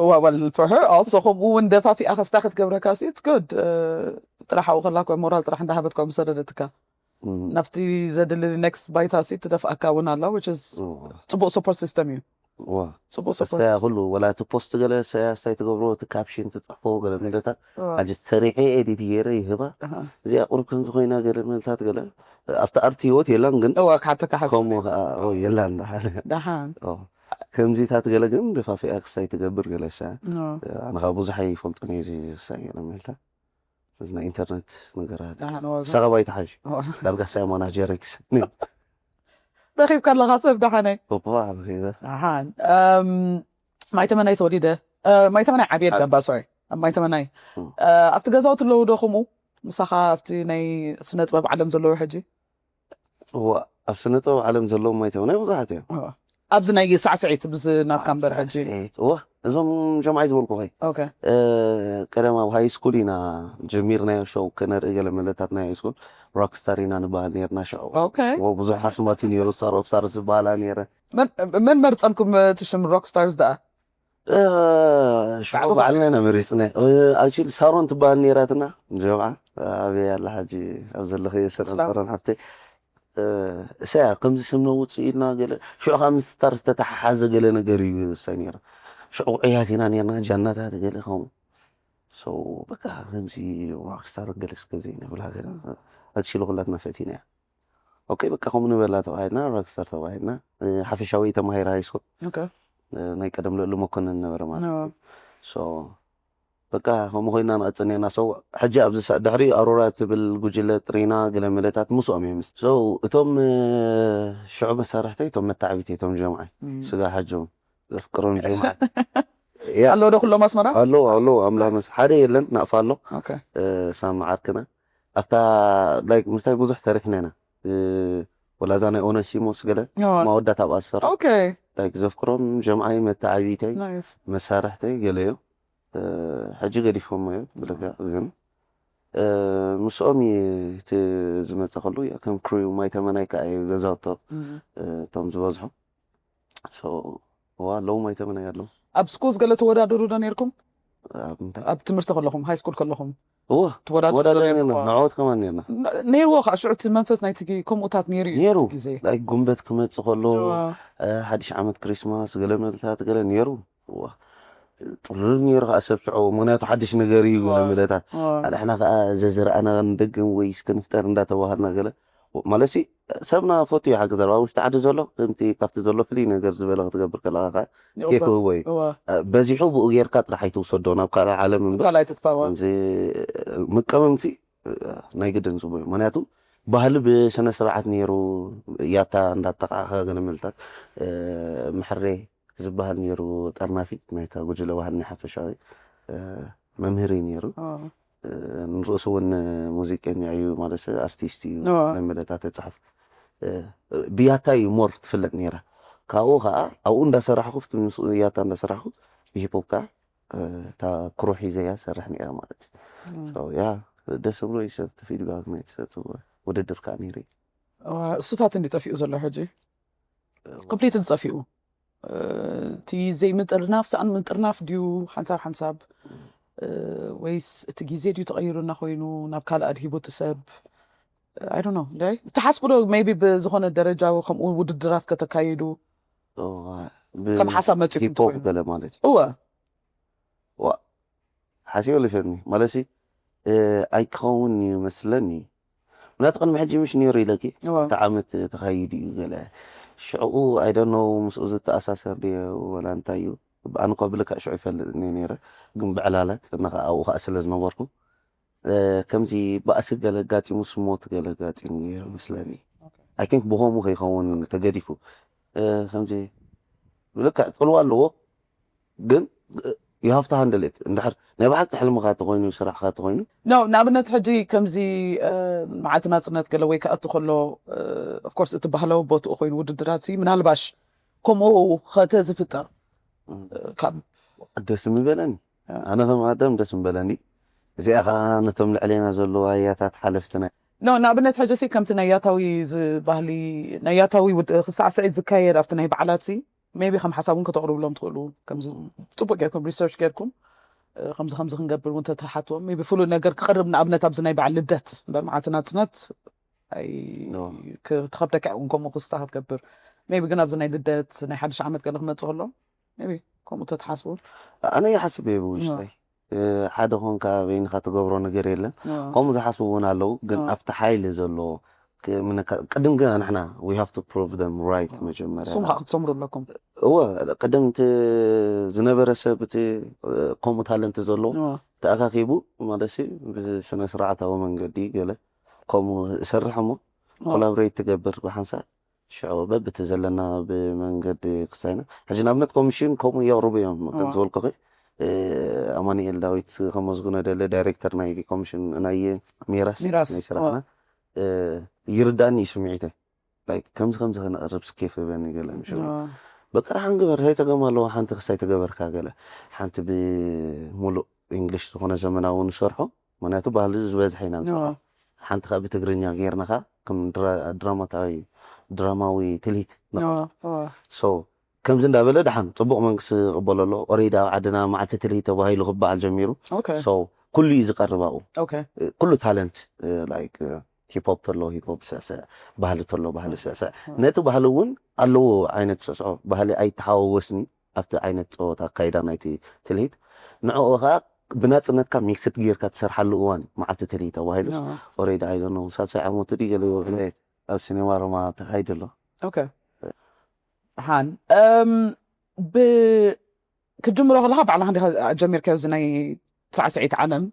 እዋ well for her also ከምኡ እውን ደፋፊኣ ከስታ ክትገብረካ ሲ it's good። ጥራሕ ኣብኡ ከላ እኮ ሞራል ጥራሕ እንዳሃበት እኮ ምሰደደትካ ናብቲ ዘድሊ ኔክስት ባይታ ሲ ትደፍኣካ እውን ኣላ which is እዋ ፅቡቅ support system እዩ። እዋ ፅቡቅ support እሳያ system። ኩሉ ወላ እቲ ፖስት ገለ እሳያ ስታይ ትገብሮ እቲ ካፕሽን ትፅሕፎ ገለ መለታት እዋ። ኣጀ ሰሪሐ ኤዲት ገይረ ይህባ። ኣሃ። እዚኣ ቁሩብ ከም ዝኾይና ገለ መለታት ገለ ኣብቲ ኣርቲ ህይወት የላን ግን እዋ ክሓተካ ሓሳብ ከምኡ ከዓ ኦ የላን ደሓን። ደሓን ኦ፣ ከምዚታት ገለ ግን ደፋፊኣ ክሳይ ትገብር ገለ እሳ ኖ። ኣነ ካብ ብዙሕ ኣይፈልጦን እየ እዚ ክሳይ ገለ መለታት እዚ ናይ ኢንተርነት ነገራት ደሓን ዋዛ ክሳብ ኣባይ ተሓሽ እዋ። ዳርጋ ሳይ ማናጀር ክስ ረኺብካ ኣለኻ ሰብ ደሓነይ ፖፖ ኣረኺበ ደሓን እም፣ ማይተመናይ ተወሊደ እ፣ ማይተመናይ ዓብየ ኣብ- ገባ ሶሪ ኣብ ማይተመናይ እም። እ፣ ኣብቲ ገዛውቲ ኣለዉ ዶ ከምኡ ምሳኻ ኣብቲ ናይ ስነ ጥበብ ዓለም ዘለዉ ሕጂ እዋ ኣብ ስነ ጥበብ ዓለም ዘለዎም ማይተመናይ ብዙሓት እዮም። እዋ። ኣብዚ ናይ ሳዕስዒት ብዚ ናትካ እምበር ሕጂ ሳዕስዒት፣ እዋ እዞም ጀምዓይ ዝበልኩ ኸይ ኦኬ እ፣ ቀደም ኣብ ሃይ ስኩል ኢና ጀሚርናዮ ሾው ከነርኢ ገለ መለታት ናይ ሃይ ስኩል ሮክስታር ኢና ንበሃል ነርና ሽዑ ኦኬ ዎ ብዙሕ ኣስማት እዩ ነይሩ ስታር ኦፍ ስታርስ ዝበሃላ ነረ መን መን መርጸልኩም እቲ ሽም ሮክስታርስ ደኣ እ፣ ሽዑ ባዕልና ኢና መሪፅና ኣክቹሊ ሳሮን ትበሃል ነይራትና ጀምዓ ኣበይ ኣላ ሓጂ ኣብ ዘለኸ ሰላም ሰላም። ሰሮን ሓፍተይ እ፣ እሳያ ከምዚ ስም ነውፅእ ኢልና ገለ ሽዑ ካብ ምስታር ዝተተሓሓዘ ገለ ነገር እዩ እሳይ ነይሩ ሽዑ ዕያት ኢና ነርና ጃናታት ገለ ከምኡ ሶ በቃ ከምዚ ሮክስታር ገለ እስከ ዘይንብላ ገለ ኣክቹሊ ኩላትና ፈቲና እያ ኦኬ በቃ ከምኡ ንበላ ተባሂልና ሮክስታር ተባሂልና እ፣ ሓፈሻዊ ተማሂራ ሃይስኩል ኦኬ እ፣ ናይ ቀደም ልእሉ መኮንን ነበረ ማለት ኖ። እዩ ሶ በቃ ከምኡ ኮይና ንቐጽል ነርና። So ሕጂ ኣብዚ ሰ-፣ ድሕሪኡ ኣሮራ ትብል ጉጅለ ጥሪና ገለ መለታት ምስኦም እዮም። So እቶም፣ እ፣ ሽዑ መሳርሕተይ እቶም መታዕቢተይ እቶም ጀምዓይ፣ እም። ስጋ ሓጆም ዘፍቅሮም ጀምዓይ። ያ። ኣሎ ዶ ኩሎም ኣስመራ? ኣሎ፣ ኣሎ፣ ኣምላኽ መስ-፣ ሓደ የለን፣ ናቕፋ ኣሎ። ኦኬ። እ፣ ሳሚ ዓርክና። ኣብታ፣ ላይክ፣ ምስታይ ብዙሕ ሰሪሕና ኢና። እ፣ ወላ እዛ ናይ ኦነሲሞስ ገለ ዮ። መወዳእታ ኣብኣ ዝሰርሕ። ኦኬ። ላይክ፣ ዘፍቅሮም ጀምዓይ፣ መታዕቢተይ፣ ናይስ። መሳርሕተይ ገለ እዮም። እ፣ ሕጂ ገዲፎሞ እዮም፣ ብልክዕ ግን፣ እ፣ ምስኦም እዩ እቲ ዝመጸ ከሉ፣ ያ፣ ከም ክሪው ማይ ተመናይ ከኣ እዩ ገዛውቶ፣ እም። እ፣ እቶም ዝበዝሑ። So፣ እዋ፣ ኣለዉ ማይ ተመናይ ኣለዉ። ኣብ ስኩልስ ገለ ትወዳደሩ ዶ ነርኩም? ኣብ እንታይ? ኣብ ትምህርቲ ከለኹም፣ ሃይ ስኩል ከለኹም? እዋ፣ ትወዳደሩ ዶ ወዳደር ነርኩም? ነርና፣ ንዕወት ከማን ነርና። ነ-፣ ነይርዎ ኸዓ፣ ሽዑ እቲ መንፈስ ናይቲ ጊ-፣ ከምኡታት ነይሩ እዩ ነይሩ። እቲ ግዜ። ላይክ፣ ጉንበት ክመጽእ ከሎ፣ እዋ። እ፣ ሓድሽ ዓመት፣ ክሪስማስ፣ ገለ መልታት ገለ ነይሩ። እዋ። ጥሉል ነይሩ ኸዓ ሰብ ሽዑ፣ ምኽንያቱ ሓድሽ ነገር እዩ፣ ገለ እዋ። መለታት። እዋ። ኣንሕና ኸዓ ዘዝረኣና ንደግም ወይስ ክንፍጠር እንዳተባሃልና ገለ። ማለትሲ፣ ሰብና ፈቱ ይሓግዝ። ኣብ ውሽጢ ዓዲ ዘሎ፣ ከምቲ ካብቲ ዘሎ ፍልይ ነገር ዝበለ ክትገብር ከለኻ ኸዓ ይቕበል። ኬፍ ይህቦ እዩ። እዋ። እ፣ በዚሑ ብኡ ጌርካ ጥራሕ ኣይትውሰዶ፣ ናብ ካልእ ዓለም እምበር። ካልእ ኣይትጥፋዋ። ከምዚ፣ እ፣ መቀመምቲ፣ እ፣ ናይ ግድን ጽቡቕ እዩ። ምኽንያቱ ባህሊ ብስነ ስርዓት ነይሩ፣ ያታ እንዳጠቃዕካ ገለ መልታት፣ እ፣ ምሕሬ ዝበሃል ነይሩ፣ ጠርናፊ ናይታ ጉጅለ ባህሊ ናይ ሓፈሻዊ፣ እ፣ መምህር እዩ ነይሩ። ኦ። እ፣ ንርእሱ እውን ሙዚቀኛ እዩ፣ ማለት ኣርቲስት እዩ፣ ኦ። ናይ መደታት ተጻሕፍ። እ፣ ብያታ እዩ ሞር ትፍለጥ ነይራ። ካብኡ ኸዓ ኣብኡ እንዳሰራሕኩ፣ ኣብቲ ምስኡ ያታ እንዳሰራሕኩ፣ ብሂፕ ሆፕ ከኣ፣ እ፣ እታ ክሩ ሒዘያ ሰርሕ ነይረ ማለት እዩ። እም። So፣ ያ፣ ደስ ብሎ እዩ ሰብ፣ እቲ ፊድባክ ናይቲ ሰብ፣ እቲ ውድድር ከኣ ነይሩ እዩ። እዋ፣ እሱታት እንዲ ጠፊኡ ዘሎ ሕጂ? እዋ። ኮምፕሊትሊ ጠፊኡ። እ፣ እቲ ዘይምጥርናፍ፣ ሰኣን ምጥርናፍ ድዩ ሓንሳብ ሓንሳብ? እ፣ ወይስ እቲ ግዜ ድዩ ተቐይሩና ኮይኑ ናብ ካልእ ኣድሂቡ እቲ ሰብ? I don't know፣ እንታይ? ትሓስቡ ዶ ሜይቢ ብዝኾነ ደረጃ ከምኡ ውድድራት ከተካይዱ? እዋ፣ ብ-፣ ከም ሓሳብ መጺኹም ሂፕ ሆፕ ተኮይኑ? ገለ ማለት እዩ። እወ። ዋ፣ ሓሲበ ልፈትኒ። ማለትሲ፣ እ፣ ኣይክኸውን እዩ መስለኒ። ምክንያቱ ቅድሚ ሕጂ ምሽ ነይሩ ኢለኪ፣ እወ። ክልተ ዓመት ተኻይዱ እዩ ገለ። ሽዕኡ፣ I don't know፣ ምስኡ ዝተኣሳሰር ድየ ወላ እንታይ እዩ። ኣነ እኳ ብልክዕ ሽዑ ይፈልጥ እየ ነይረ፣ ግን ብዕላላት፣ እና ኸዓ ኣብኡ ኸዓ ስለ ዝነበርኩ፣ እ፣ ከምዚ ባእሲ ገለ ኣጋጢሙስ ሞት ገለ ኣጋጢሙ ነይሩ መስለኒ። ኦኬ። I think ብኸምኡ ከይኸውን ተገዲፉ። እ፣ ከምዚ ብልክዕ ጽልዋ ኣለዎ፣ ግን፣ እ፣ you have to handle it። እንድሕር ናይ ብሓቂ ሕልምኻ ተኾይኑ፣ ስራሕኻ ተኾይኑ። ኖ፣ ንኣብነት ሕጂ ከምዚ፣ እ፣ መዓልቲ ናጽነት ገለ ወይ ክኣቱ ከሎ፣ እ፣ of course እቲ ባህላዊ ቦትኡ ኮይኑ ውድድራት ሲ፣ ምናልባሽ ከምኡ ኸተ ዝፍጠር፣ እም። እ፣ ካብ ደስ ምበለኒ። ያ። ኣነ ከም ኣዳም ደስ ምበለኒ። እዚኣ ኸዓ ነቶም ልዕሌና ዘለዉ ኣያታት ሓለፍትና። ኖ፣ ንኣብነት ሕጂ ሲ ከምቲ ናይ ያታዊ ዝ-፣ ባህሊ፣ ናይ ያታዊ ውድ-፣ ክሳዕስዒት ዝካየድ ኣብቲ ናይ በዓላት ሲ፣ ሜቢ ከም ሓሳብ እውን ከተቕርብሎም ትኽእሉ። ከምዚ ጽቡቅ ጌርኩም ሪሰርች ጌርኩም፣ እ፣ ከምዚ ከምዚ ክንገብር እውን ተትሓትዎም፣ ሜቢ ፍሉይ ነገር ክቐርብ፣ ንኣብነት ኣብዚ ናይ በዓል ልደት እምበር መዓልቲ ናጽነት ኣይ ኖ። ክ-፣ ትኸብደካ እውን ከምኡ ክስታ ክትገብር። ሜቢ ግን ኣብዚ ናይ ልደት፣ ናይ ሓድሽ ዓመት ገለ ክመጽእ ከሎ፣ ሜቢ ከምኡ ተትሓስቡ። ኣነ ይሓስብ እየ ብውሽጠይ። ኖ። እ፣ ሓደ ኾንካ በይንኻ ትገብሮ ነገር የለን። ኖ። ከምኡ ዝሓስቡ እውን ኣለዉ፣ ግን ኖ። ኣብቲ ሓይሊ ዘሎ ክ-፣ ምንካ-፣ ቅድም ግን ንሕና we have to prove them right ኖ። መጀመርያ። ንስኹም ከዓ ክትሰምሩ ኣለኩም። እወ፣ ቅድም እቲ ዝነበረ ሰብ እቲ፣ እ፣ ከምኡ ታለንት ዘለዎ ኖ። ተኣኻኺቡ፣ ማለትሲ ብስነ ስርዓታዊ መንገዲ ገለ ከምኡ እሰርሕ እሞ ኖ። ኮላብሬት ትገብር ብሓንሳብ ሽዑ በብቲ ዘለና ብመንገዲ ክሳይና። ሕጂ ንኣብነት ኮሚሽን ከምኡ የቕርቡ እዮም። ከም እዋ። ዝበልኩኺ፣ እ፣ ኣማኑኤል ዳዊት ከመስግኖ ደለ ዳይሬክተር ናይ ኮሚሽን ናይ ሚራስ፣ ሚራስ፣ ናይ ስራሕና፣ እዋ። እ፣ ይርዳእኒ እዩ ስምዒተይ። ላይክ ከምዚ ከምዚ ከነቕርብ ስኬፍ በኒ ገለ ምሽ። እዋ። በቃ ደሓን ግበር፣ እንታይ ጸገም ኣለዎ? ሓንቲ ክስታይ ተገበርካ ገለ። ሓንቲ ብሙሉእ እንግሊሽ ዝኾነ ዘመናዊ ንሰርሖ፣ ምኽንያቱ ባህሊ ዝበዝሐ ኢና ንሰርሖ። እዋ። ሓንቲ ከኣ ብትግርኛ ጌርና ከኣ ከም ድራ-፣ ድራማታዊ፣ ድራማዊ ትልሂት ንኸ-፣ እዋ፣ እዋ። ሶ፣ ከምዚ እንዳበለ ደሓን ጽቡቕ መንግስቲ ይቕበሎ ኣሎ። ኦሬዲ ኣብ ዓድና መዓልቲ ትልሂት ተባሂሉ ክበዓል ጀሚሩ። ኦኬ። ሶ፣ ኩሉ እዩ ዝቐርብ ኣብኡ። ኦኬ። ኩሉ ታለንት፣ እ፣ ላይክ፣ እ፣ ሂፕ ሆፕ ተሎ ሂፕ ሆፕ ስዕስዕ፣ ባህሊ ተሎ ባህሊ ስዕስዕ። እዋ። ነቲ ባህሊ እውን ኣለዎ ዓይነት ስዕስዖ። ባህሊ ኣይተሓዋወስኒ ኣብቲ ዓይነት ጸወታ ኣካይዳ ናይቲ ትልሂት። ንዕኡ ኸኣ ብናጽነትካ ሚክስድ ጌርካ ትሰርሓሉ እዋን እዩ፣ መዓልቲ ትልሂት ተባሂሉስ። እዋ። ኦሬዲ፣ I don't know፣ ሳልሳይ ዓመቱ ድዩ ገለ ይወ-፣ ኣብ ሲኔማ ሮማ ተኻይዱ ኣሎ። ኦኬ። ደሓን፣ እም፣ ብ-፣ ክትጅምሮ ከለኻ ባዕልኻ እንዲኻ ጀሚርካዮ እዚ ናይ ሳዕስዒት ዓለም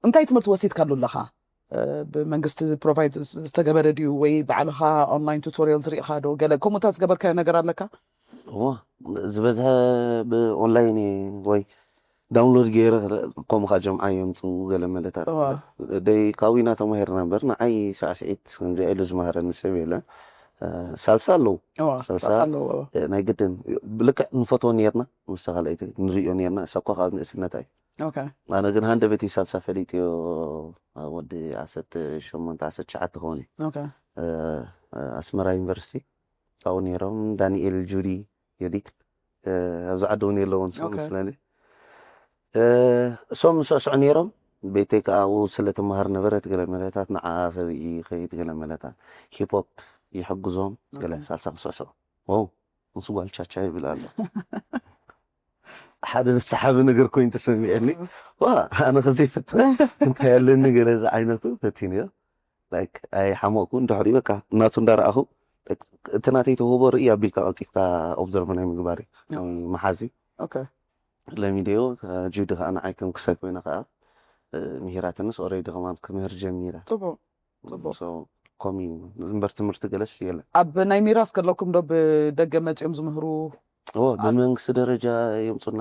እንታይ ትምህርቲ ወሲድካሉ ኣለኻ? ብመንግስቲ ፕሮቫይድ ዝተገበረ ድዩ ወይ ባዕልኻ ኦንላይን ቱቶሪያል ዝሪኢኻ ዶ? ገለ ከምኡታት ዝገበርካዮ ነገር ኣለካ? እዎ ዝበዝሐ ብኦንላይን ወይ ዳውንሎድ ገይረ። ከምኡ ከዓ ጀምዓ የምፅኡ ገለ መለታት ደይ ካዊና ተማሂርና እምበር ንዓይ ሳዕስዒት ከምዚኣ ኢሉ ዝመሃረኒ ሰብ የለን። ሳልሳ ኣለዉ። ሳልሳ ናይ ግድን ብልክዕ ንፈትዎ ነርና፣ ምስ ካልኣይቲ ንሪኦ ነርና። እሳ እኳ ካብ ንእስነታ እዩ። ኣነ ግን ሃንደበት ሳልሳ ፈሊጥዮ። ወዲ ዓሰርተ ሸሞንተ ዓሰርተ ትሽዓተ ክኸውን እዩ። ኣስመራ ዩኒቨርሲቲ ኣብኡ ነይሮም ዳንኤል፣ ጁዲ፣ ዮዲት ኣብዚ ዓዲ እውን የለውን ሰው መስለኒ። እሶም ስዕስዑ ነይሮም። ቤተይ ከዓ ኣብኡ ስለ ትመሃር ነበረት ገለ መለታት ንዓ ክርኢ ከይድ ገለ መለታት ሂፖፕ ይሕግዞም ገለ ሳልሳ ክስዕስዑ። ዋው ምስ ጓል ቻቻ ይብል ኣሎ። ሓደ ሰሓቢ ነገር ኮይኑ ተሰሚዐኒ። ዋ ኣነ ከዘይፍትን እንታይ ኣለኒ ገለ ዝዓይነቱ ፈቲንዮ። ኣይሓመቕኩ እንድሕሪ በቃ እናቱ እንዳረኣኹ እቲ ናተይ ተውህቦ ርኢ ኣቢልካ ቀልጢፍካ ኦብዘርቭ ናይ ምግባር እዩ መሓዚ። ለሚደዮ ጁዲ ከዓ ንዓይ ከም ክሳይ ኮይና ከዓ ምሂራትንስ ኦረይዲ ከማን ክምህር ጀሚረ። ኮሚ እምበር ትምህርቲ ገለስ የለን። ኣብ ናይ ሚራስ ከለኩም ዶ ብደገ መፂኦም ዝምህሩ? ብመንግስቲ ደረጃ የምፁና።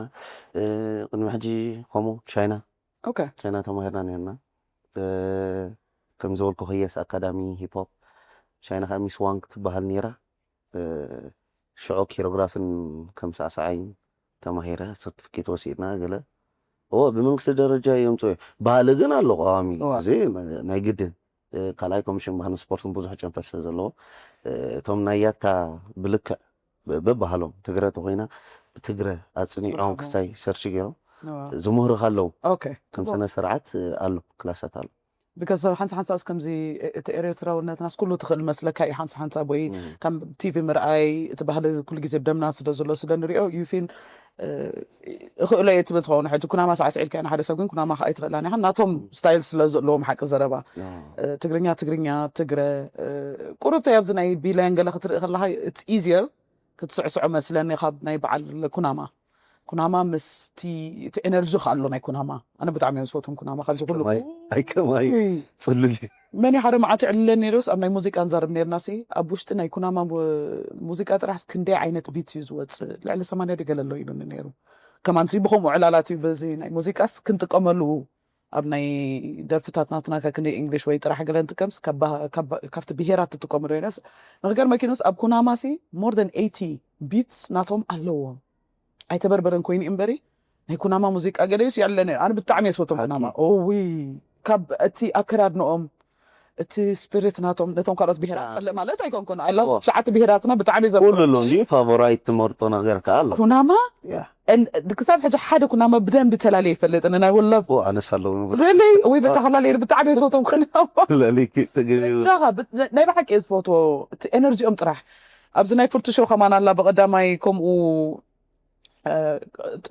ቅድሚ ሕጂ ከምኡ ቻይና ቻይና ተማሂርና ነርና። ከም ዝበልኩ ከየስ ኣካዳሚ ሂፖፕ ቻይና ከዓ ሚስ ዋንግ ትበሃል ነይራ። ሽዑ ኪሮግራፍን ከም ሳዕሳዓይ ተማሂረ ሰርቲፊኬት ወሲድና ገለ። ብመንግስቲ ደረጃ የምፅኦ። ባህሊ ግን ኣሎ ቀዋሚ እዚ ናይ ግድን ካልኣይ ኮሚሽን ባህልን ስፖርትን ብዙሕ ጨንፈር ስለ ዘለዎ እቶም ናይ ያታ ብልክዕ በባህሎም ትግረ ተኮይና ብትግረ ኣፅኒዖም ክሳይ ሰርች ገይሮም ዝምህሩካ ኣለዉ። ከም ስነ ስርዓት ኣሎ ክላሳት ኣሎ። ብከሰብ ሓንሳ ሓንሳስ ከምዚ እቲ ኤርትራውነትናስ ኩሉ ትኽእል መስለካ እዩ። ሓንሳ ሓንሳ ወይ ከም ቲቪ ምርኣይ እቲ ባህሊ ኩሉ ግዜ ብደምና ስለ ዘሎ ስለ ንሪኦ you feel እኽእሎ እየ ትብል ትኸውን። ሕጂ ኩናማ ሳዕስዒልካ ኢና ሓደ ሰብ ግን ኩናማ ከዓ ኣይትኽእላን ኢኻ። ናቶም ስታይል ስለ ዘለዎም ሓቂ ዘረባ ትግርኛ ትግርኛ ትግረ ቁሩብተይ ኣብዚ ናይ ቢላያን ገለ ክትርኢ ከለካ it's easier ክትስዕስዖ መስለኒ ካብ ናይ በዓል ኩናማ። ኩናማ ምስቲ እቲ ኤነርጂ ከ ኣሎ ናይ ኩናማ ኣነ ብጣዕሚ እዮም ዝፈትዎም ኩናማ ካብዚ ኩሉ ኣይከማይ ፅሉል እዩ። መን ሓደ መዓልቲ ዕልለ ነይሩስ ኣብ ናይ ሙዚቃ ንዛረብ ነርና ሲ ኣብ ውሽጢ ናይ ኩናማ ሙዚቃ ጥራሕስ ክንደይ ዓይነት ቢት እዩ ዝወፅእ ልዕሊ ሰማንያ ድገለ ኣሎ ኢሉኒ ነይሩ። ከማንሲ ብከምኡ ዕላላት እዩ በዚ ናይ ሙዚቃስ ክንጥቀመሉ ኣብ ናይ ደርፍታት ናትና ከክንደይ እንግሊሽ ወይ ጥራሕ ገለ ንጥቀምስ ካብቲ ብሄራት ትጥቀሙ ዶ ኢለስ ንክገርመኪ ኑስ ኣብ ኩናማሲ more than eighty beats ናቶም ኣለዎም። ኣይተበርበረን ኮይኑ እምበሪ ናይ ኩናማ ሙዚቃ ገለዩስ የዕለነ ኣነ ብጣዕሚ የስፈቶም ኩናማ ኦዊ ካብ እቲ ኣከዳድንኦም እቲ ስፒሪት ናቶም ነቶም ካልኦት ብሄራት ለ ማለት ኣይኮንኩን ኣላ ትሽዓተ ብሄራትና ብጣዕሚ ዘ ኩሉ ኣሎ እንዲ ፋቮራይት ትመርጦ ነገር ከዓ ኣሎ ኩናማ ክሳብ ሕጂ ሓደ ኩናማ ብደንቢ ተላልየ ይፈልጥን ናይ ወላ ኣነስ ኣለዉ really ወይ በጃኻ ላለየ ብጣዕሚ ዝፈቶም ኩናማ ናይ ብሓቂ ዝፈትዎ እቲ ኤነርጂኦም ጥራሕ ኣብዚ ናይ ፍርቱ ሾው ከማን ኣላ ብቐዳማይ ከምኡ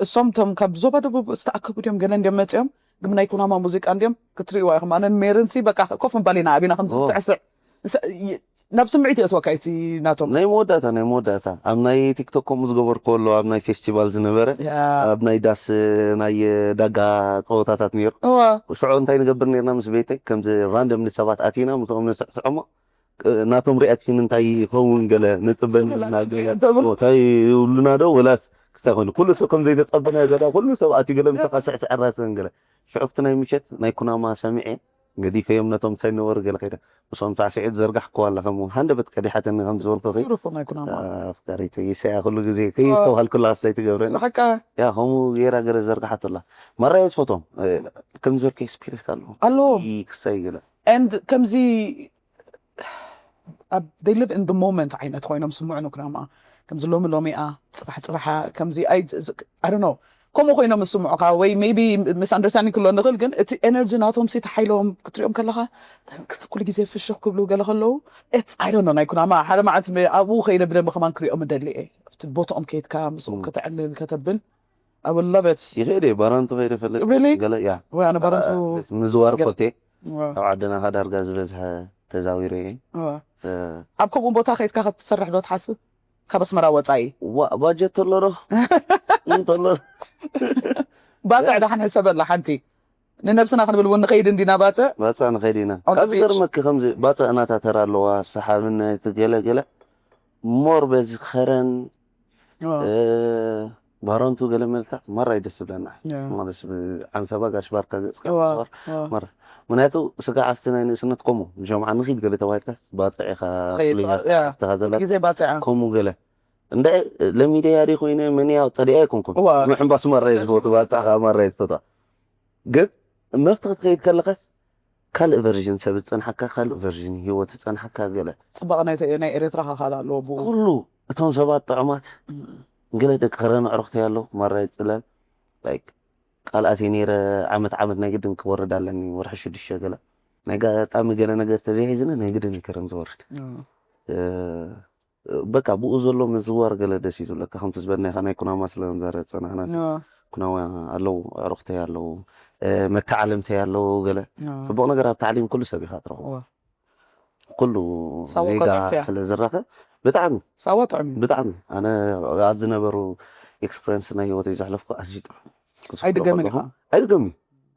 እሶም ቶም ካብ ዞባ ደቡብ ዝተኣከቡ ድዮም ገለ እንዲዮም መፅኦም ግን ናይ ኩናማ ሙዚቃ እንዲዮም ክትርእይዋ ኢኹም ኣነን ሜርን ሲ በቃ ኮፍ ምባል ኢና ኣቢና ከም ስዕስዕ ናብ ስምዒት የእትወካ እቲ ናቶም ናይ መወዳእታ ናይ መወዳእታ ኣብ ናይ ቲክቶክ ከምኡ ዝገበርኩ ኣሎ ኣብ ናይ ፌስቲቫል ዝነበረ ኣብ ናይ ዳስ ናይ ዳጋ ፀወታታት ነይሩ ሽዑ እንታይ ንገብር ነርና ምስ ቤተይ ከምዚ ራንደም ንሰባት ኣቲና ምስኦም ንስዕስዖሞ ናቶም ሪኣክሽን እንታይ ይኸውን ገለ ንፅበ እንታይ ይብሉና ዶ ወላስ ክሳይ ኮይኑ ኩሉ ሰብ ከም ዘይተፀበናዮ ገዳ ኩሉ ሰብ ኣትዩ ገለ ምሳኻ ስዕስዕ ራስን ገለ ሽዑ ኣብቲ ናይ ምሸት ናይ ኩናማ ሰሚዐ ገዲፈዮም ነቶም ሳይነበሩ ገለ ከይደ ምስኦም ሳዕስዒት ዘርጋሕክዋ ኣላ ከም ሃንደበት ቀዲሓተኒ ከም ዝበልኩኺ ኣፍቃሪተይ ይሰያ ኩሉ ግዜ ከየስተውሃልኩላ ክሳይ ትገብረኒ ያ ከምኡ ገይራ ገለ ዘርጋሓቶ ኣላ ማራየ ዝፈቶም ከም ዝበልከ ስፒሪት ኣለዎ ኣለዎ ክሳይ ገለ ከምዚ ኣብ they live in the moment ዓይነት ኮይኖም ስምዑ ንኩናማ ከምዚ ሎሚ ሎሚኣ ፅባሕ ፅባሓ ከምዚ I don't know ከምኡ ኮይኖም ዝስምዑካ ወይ maybe misunderstanding ክሎ ንኽእል ግን እቲ energy ናቶም ሲ ተሓይሎም ክትሪኦም ከለካ ኩሉ ግዜ ፍሽኽ ክብሉ ገለ ከለዉ I don't know ናይ ኩናማ ሓደ መዓልቲ ኣብኡ ከይደ ብደንቢ ከማን ክሪኦም እደሊ እየ ኣብቲ ቦትኦም ከይድካ ምስኦም ከተዕልል ከተብል I would love it ይኽእል እየ ባራንቱ ከይደ ፈልጥ ገለ ያ ወይ ኣነ ባራንቱ ምዝዋር ኮቴ ኣብ ዓድና ካ ዳርጋ ዝበዝሐ ተዛዊረ እየ ኣብ ከምኡ ቦታ ከይድካ ክትሰርሕ ዶ ትሓስብ ካብ ኣስመራ ወፃኢ ባጀት ተሎ ዶ እንተሎ ባጥዕ ዳሓን ሕሰበላ ሓንቲ ንነብስና ክንብል እውን ንኸይድ እንዲና ባፅዕ ባፅዕ ንኸይድ ኢና On the ካብ beach. ገርመኪ ከምዚ ባፅዕ እናታተራ ኣለዋ ሰሓብነት ገለ ገለ ሞር በዚ ከረን ባረንቱ ገለ መልታት ማራ እዩ ደስ ዝብለና ማለት ዓንሰባ ጋሽ ባርካ ገፅካ እዋ፣ ስዋር እዋ። ማራ ምክንያቱ ስጋ ዓፍቲ ናይ ንእስነት ከምኡ ጀምዓ ንኺድ ገለ ተባሂልካ ባፅዕ ኢኻ ኸይድ፣ ፍሉይ ያ። ዓፍትኻ ዘለና ግዜ ባፅዓ ከምኡ ገለ እንደ ለሚድያ ዲ ኮይነ መን ያው ጠሊያ ኣይኮንኩን እዋ። ምሕንባስ ማራ እዩ ዝፈቱ ባፅዕኻ ማራ እዩ ዝፈቱ ግን መፍትሒ ትኸይድ ከለኻስ ካልእ ቨርዥን ሰብ ዝፀንሓካ ካልእ ቨርዥን ህይወት ዝፀንሓካ ገለ ፅባቐ ናይ ናይ ኤርትራ ካኻል ኣለዎ ብኡ ኩሉ እቶም ሰባት ጥዑማት ገለ ደቂ ከረን ኣዕሩኽተይ ኣለዉ ማራይ ፅለል ላይክ ቃልኣተይ ነይረ ዓመት ዓመት ናይ ግድን ክወርድ ኣለኒ ወርሒ ሽዱሽተ ገለ ናይ ጋጣሚ ገለ ነገር ተዘይሒዝኒ ናይ ግድን እዩ ከረን ዝወርድ እ፣ በቃ ብኡ ዘሎ ምዝዋር ገለ ደስ እዩ ዝብለካ ከምቲ ዝበልናይካ ናይ ኩናማ ስለ ንዛረብ ፀናሕና ኩናማ ኣለዉ ኣዕሩኽተይ ኣለዉ እ፣ መተዓልምተይ ኣለዉ ገለ ፅቡቅ ነገር ኣብ ታዕሊም ኩሉ ሰብ ኢካ ትረኽቦ ኩሉ ሳዋ ዜጋ ኮንትራክት እያ። ስለ ዝራኸብ ብጣዕሚ ሳዋ ጥዑም እዩ ብጣዕሚ ኣነ ኣብ ዝነበሩ ኤክስፐሪንስ ናይ ህይወተይ ዘሕለፍኩ ኣዝዩ ጥዑም ኣይድገምን ኢኻ ኣይድገሚ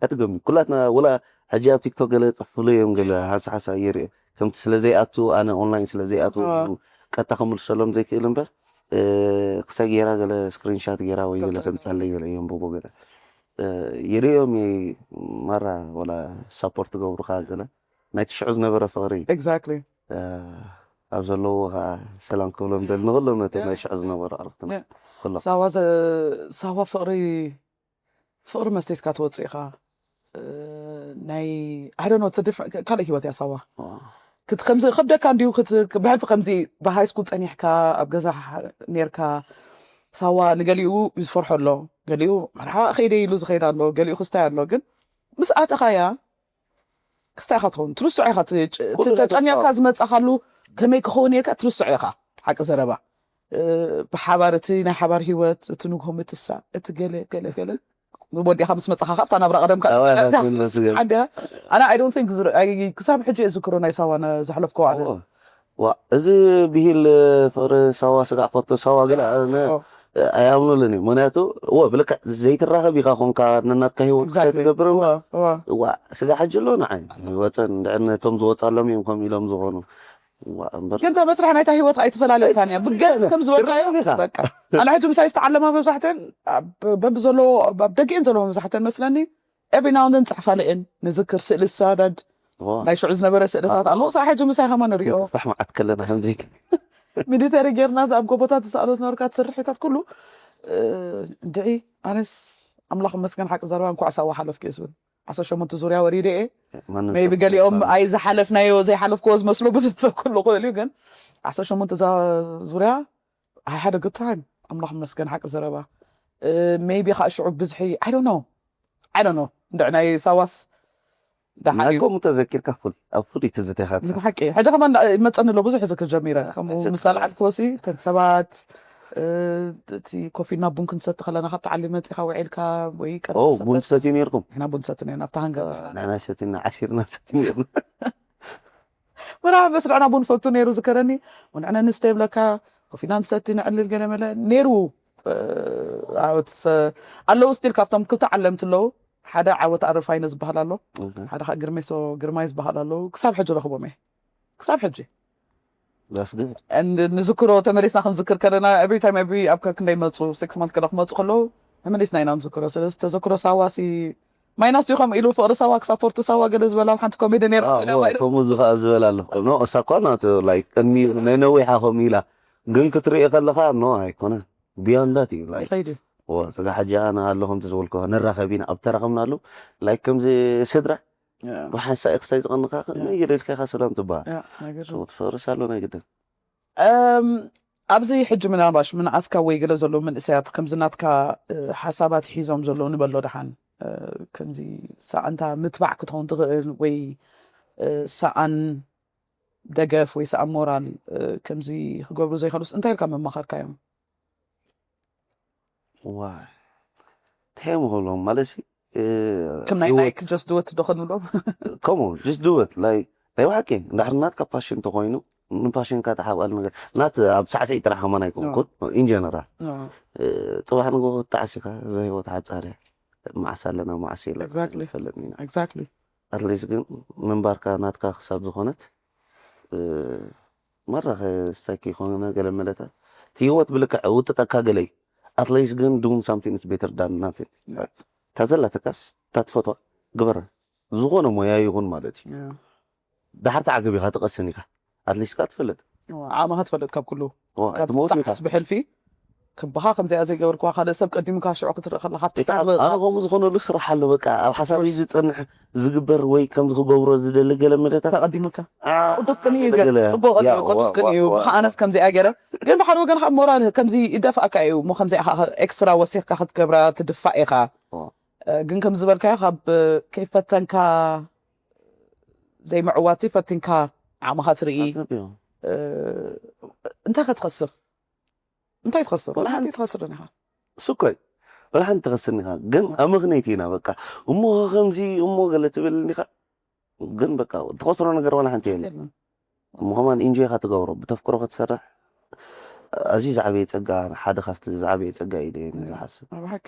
ኣይድገሚ ኩላትና ወላ ሕጂ ኣብ ቲክቶክ ገለ ፅሕፍሉ እዮም ገለ ሓንሳ ሓንሳ የርኢ ከምቲ ስለ ዘይኣቱ ኣነ ኦንላይን ስለ ዘይኣቱ ኣዎ። ቀጥታ ክምልሰሎም ዘይክእል እምበር እ፣ ክሳይ ጌራ ገለ ስክሪንሻት ጌራ ወይ ገለ ተምፅእ። ከምፃለይ ገለ እዮም ቦቦ ገለ እ፣ ይርእዮም እየ ማራ ወላ ሳፖርት ገብሩካ ገለ ናይ ትሽዑ ዝነበረ ፍቅሪ እዩ ኤግዛክትሊ እ፣ ኣብ ዘለዎ ከዓ ሰላም ክብሎም ደል ንክሎም ነቶም ናይ ሽዑ ዝነበሩ ኣረክትና ያ። ኩሎም ሳዋ ዘ- ሳዋ ፍቅሪ ፍቅሪ መስተይትካ ትወፅእ ኢኻ እ፣ ናይ I don't know ካልእ ህይወት እያ ሳዋ ክት ከምዚ ከብደካ እንዲዩ ክት- ብሕልፊ ከምዚ ብሃይ ስኩል ፀኒሕካ ኣብ ገዛ ሕ- ነርካ ሳዋ ንገሊኡ ይዝፈርሖ ኣሎ ገሊኡ መርሓባ ከይደ ኢሉ ዝኸይድ ኣሎ ገሊኡ ክስታይ ኣሎ ግን ምስ ኣተኻያ ክስታይ ኢኻ ትኸውን ትርስዖ ኢኻ እቲ ጭ- እቲ ኩሉ ነገር ተጨኒቕካ ትርስዖ። ዝመፃኻሉ ከመይ ክኸውን ነርካ ትርስዖ ኢኻ ሓቂ ዘረባ እ፣ ብሓባር እቲ ናይ ሓባር ህይወት እቲ ንግሆ ምትሳ እቲ ገለ ገለ ገለ ወዲኻ ምስ መፃኻ ካብታ ናብራ ቀደምካ ኣዋይ፣ እዚኣ ኣዋይ፣ ኣዋይ። ሓንዲያ ኣነ I don't think ዝር- ኣይ- ክሳብ ሕጂ እየ ዝክሮ ናይ ሳዋ ነ- ዘሕለፍክዎ ኣነ ዋ እዚ ብሂል ፍቅሪ ሳዋ ስጋዕ ፈቶ ሳዋ ገለ ኣነ ኦ። ኣይኣምኑልን እዩ ምክንያቱ ወ ብልክዕ ዘይትራኸብ ኢኻ ኮንካ ነናትካ ህይወት Exactly. ትገብር እዋ፣ እዋ። ዋ ስጋ ሕጂ ኣሎ ንዓይ ወፀን እንድዕነቶም ዝወፃሎም እዮም ከም ኢሎም ዝኾኑ ዋ እምበር ግን ተመስርሕ ናይታ ህይወት ኣይትፈላለየካን እያ ብገዝ ከም ዝበልካዮ ትረኸብ ኢኻ። በቃ ኣነ ሕጂ ምሳይ ዝተዓለማ መብዛሕተን ኣብ- በቢ ዘሎ ኣብ ደጊአን ዘለዎ መብዛሕተን መስለኒ every now and then ፅሕፋለየን ንዝክር ስእሊ ዝሰዳድ ዋ ናይ ሽዑ ዝነበረ ስእልታት ኣለዎ ክሳብ ሕጂ ምሳይ ከማ ንሪኦ ፋሕ መዓት ከለና ከምዚ ሚሊተሪ ጌርና ኣብ ጎቦታት ዝሰኣሎ ዝነበርካ ትስርሒታት ኩሉ እ፣ እንድዒ ኣነስ ኣምላኽ መስገን ሓቂ ዘረባ እንኳዕ ሳዋ ሓለፍክ እየ ዝብል ዓሰርተ ሸሞንተ ዙርያ ወሪደ እየ ማንም ሜቢ ሰብ ገሊኦም ይፈልጥ። ኣይ ዝሓለፍናዮ ዘይሓለፍክዎ ዝመስሎ ብዙሕ ሰብ ክህሉ ክእል እዩ ግን ዓሰርተ ሸሞንተ እዛ ዙርያ I had a good time ኣምላኽ መስገን ሓቂ ዘረባ ሜቢ ከዓ ሽዑ ብዝሒ I don't know I don't know እንድዒ ናይ ሳዋስ ደሓን እዩ ናይኮም ተዘኪርካ ፉል ኣብ ፉል ትዝተኻ ብሓቂ ሕጂ ከማ መፀኒ ኣሎ ብዙሕ ዝክር ጀሚረ ከምኡ ምሳል ዓልክዎ ሲ ተን ሰባት እ፣ እቲ ኮፊ ናብ ቡን ክንሰቲ ከለና ካብ ተዓሊ መፂኻ ውዒልካ ወይ ቀረብ ኦ ሰበት ቡን ትሰትዩ ነርኩም ንሕና ቡን ሰቲ ነና ኣብቲ ሃንገር ንሕና ሰትና ዓሲርና ሰቲ ነርና ምራ መስርዕና ቡን ፈቱ ነይሩ ዝከረኒ ወንዕነ ንስተ ይብለካ ኮፊና ንሰቲ ንዕልል ገለ መለ ነይሩ እ፣ ዓወት ሰ- ኣለዉ ስቲል ካብቶም ክልተ ዓለምቲ ኣለዉ ሓደ ዓወት ኣረፋይነ ዝበሃል ኣሎ ሓደ ከዓ ግርሜሶ ግርማይ ዝበሃል ኣለዉ ክሳብ ሕጂ ረኽቦም እየ ክሳብ ሕጂ ዳስግድ And ንዝክሮ ተመሊስና ክንዝክር ከለና every time every ኣብ ከክንደይ መፁ six months ገለ ክመፁ ከለዉ ተመሊስና ኢና ንዝክሮ ስለዚ ተዘክሮ ሳዋሲ ማይናስ ዲኹም ኢሉ ፍቅሪ ሳዋ ክሳብ ፎርቱ ሳዋ ገለ ዝበላ ኣብ ሓንቲ ኮሜዲ ነይራ ከምኡ ዝኸዓ ዝበላ ኣሎ ኖ እሳ እኳ ናት ላይክ ቅድሚ ናይ ነዊሓ ከምኡ ኢላ ግን ክትርኢ ከለኻ ኖ ኣይኮነ ቢያንዳት እዩ ላይክ ይኸይድ እዩ ስጋ ሕጂ ኣነ ኣሎ ከምቲ ዝበልኮ ንራኸብ ኢና ኣብ ተራኸብናሉ ላይክ ከምዚ ስድራ ብሓንሳእ ክሳይ ዝቐንኻ መይገደልካ ኢኻ ሰላም ትበሃል ሰው ትፈርስ ኣሎ ናይ ግድን እም፣ ኣብዚ ሕጂ ምናልባሽ ምንኣስካ ወይ ገለ ዘለዉ መንእሰያት ከምዚ ናትካ እ፣ ሓሳባት ሒዞም ዘለዉ ንበሎ ደሓን እ፣ ከምዚ ሰኣንታ ምትባዕ ክትኸውን ትኽእል ወይ እ፣ ሰኣን ደገፍ ወይ ሰኣን ሞራል እ፣ ከምዚ ክገብሩ ዘይከሉስ እንታይ ኢልካ መማኸርካዮም ዋይ እንታይ እዮም ክብሎም ማለት ሲ እ፣ ከም ናይ ህይወት- ናይክ just do it ዶ ክንብሎም ከምኡ just do it like ናይ ብሓቂ እንድሕር ናትካ ፓሽን እንተኮይኑ ንፓሽንካ ተሓባል ነገር ናት ኣብ ሳዕስዒ ጥራሕ ከማን ኣይኮንኩን ኢንጀነራል እ፣ ጽባሕ ንግሆ ተዓሲኻ እዛ ህይወት ሓጻር እያ መዓስ ኣለና መዓስ የለ Exactly. ይፈለጥና ኢና። Exactly. ኣትሊስት ግን ምንባርካ ናትካ ክሳብ ዝኾነት ማራ ክሳኪ ይኮነ ገለ መለታት እቲ ህይወት ብልክዕ ውጥጠካ ገለ እዩ። ኣትሊስት ግን doing something is better than nothing። እታ ዘላትካስ እታ ትፈትዋ ግበራ፣ ዝኾነ ሞያ ይኹን ማለት እዩ። ዳሕር ተዓገብ ኢኻ ትቐስን ኢኻ፣ ኣትሊስት ካ ትፈልጥ ዓቕምኻ ትፈልጥ ካብ ኩሉ ዋ፣ ካብ ትመውት ኢኻ። ጣዕስ ብሕልፊ ክብኻ ከምዚኣ ዘይገበርክዋ ካልእ ሰብ ቀዲሙካ ሽዑ ክትርኢ ከለካ ኢታ፣ ትሓርቕ ኣነ ከምኡ ዝኾነሉ ስራሕ ኣሎ። በቃ ኣብ ሓሳብ ዝፀንሕ ዝግበር ወይ ከምዚ ክገብሮ ዝደሊ ገለ መደታት ተቐዲሙካ አ፣ ቅዱስ ቅንኢ እዩ ገለ፣ ገለ ጽቡቅ ቅንኢ ያ፣ እዩ ቅዱስ ዋ፣ ቅንኢ እዩ ዋ፣ ዋ። ብኸኣነስ ከምዚኣ ገለ ግን ብሓደ ወገን ካብ ሞራል ከምዚ ይደፍኣካ እዩ እሞ ከምዚ ኢኻ ኤክስትራ ወሲኽካ ክትገብራ ትድፋእ ኢኻ ዋ። እ፣ ግን ከም ዝበልካዮ ካብ ከይፈተንካ ዘይምዕዋት ፈቲንካ ዓቕምኻ ትርኢ ኣትነብዮ። እ፣ እንታይ ከትኸስር እንታይ ትኸስር ወላ ሓንቲ ሓንቲ። ትኸስርን ኢኻ ሱኮይ ወላ ሓንቲ ትኸስር ኢኻ፣ ግን ኣመኽነይቲ ኢና በቃ። እሞ ከምዚ እሞ ገለ ትብል ኢኻ፣ ግን በቃ ትኸስሮ ነገር ወላ ሓንቲ የለን። የለን። እሞ ከማን ኢንጆይ ኢኻ ትገብሮ፣ ብተፍቅሮ ክትሰርሕ ኣዝዩ ዝዓበየ ጸጋ፣ ሓደ ካብቲ ዝዓበየ ጸጋ እዩ ኢለ እየ ዝሓስብ። ኣብ ሓቂ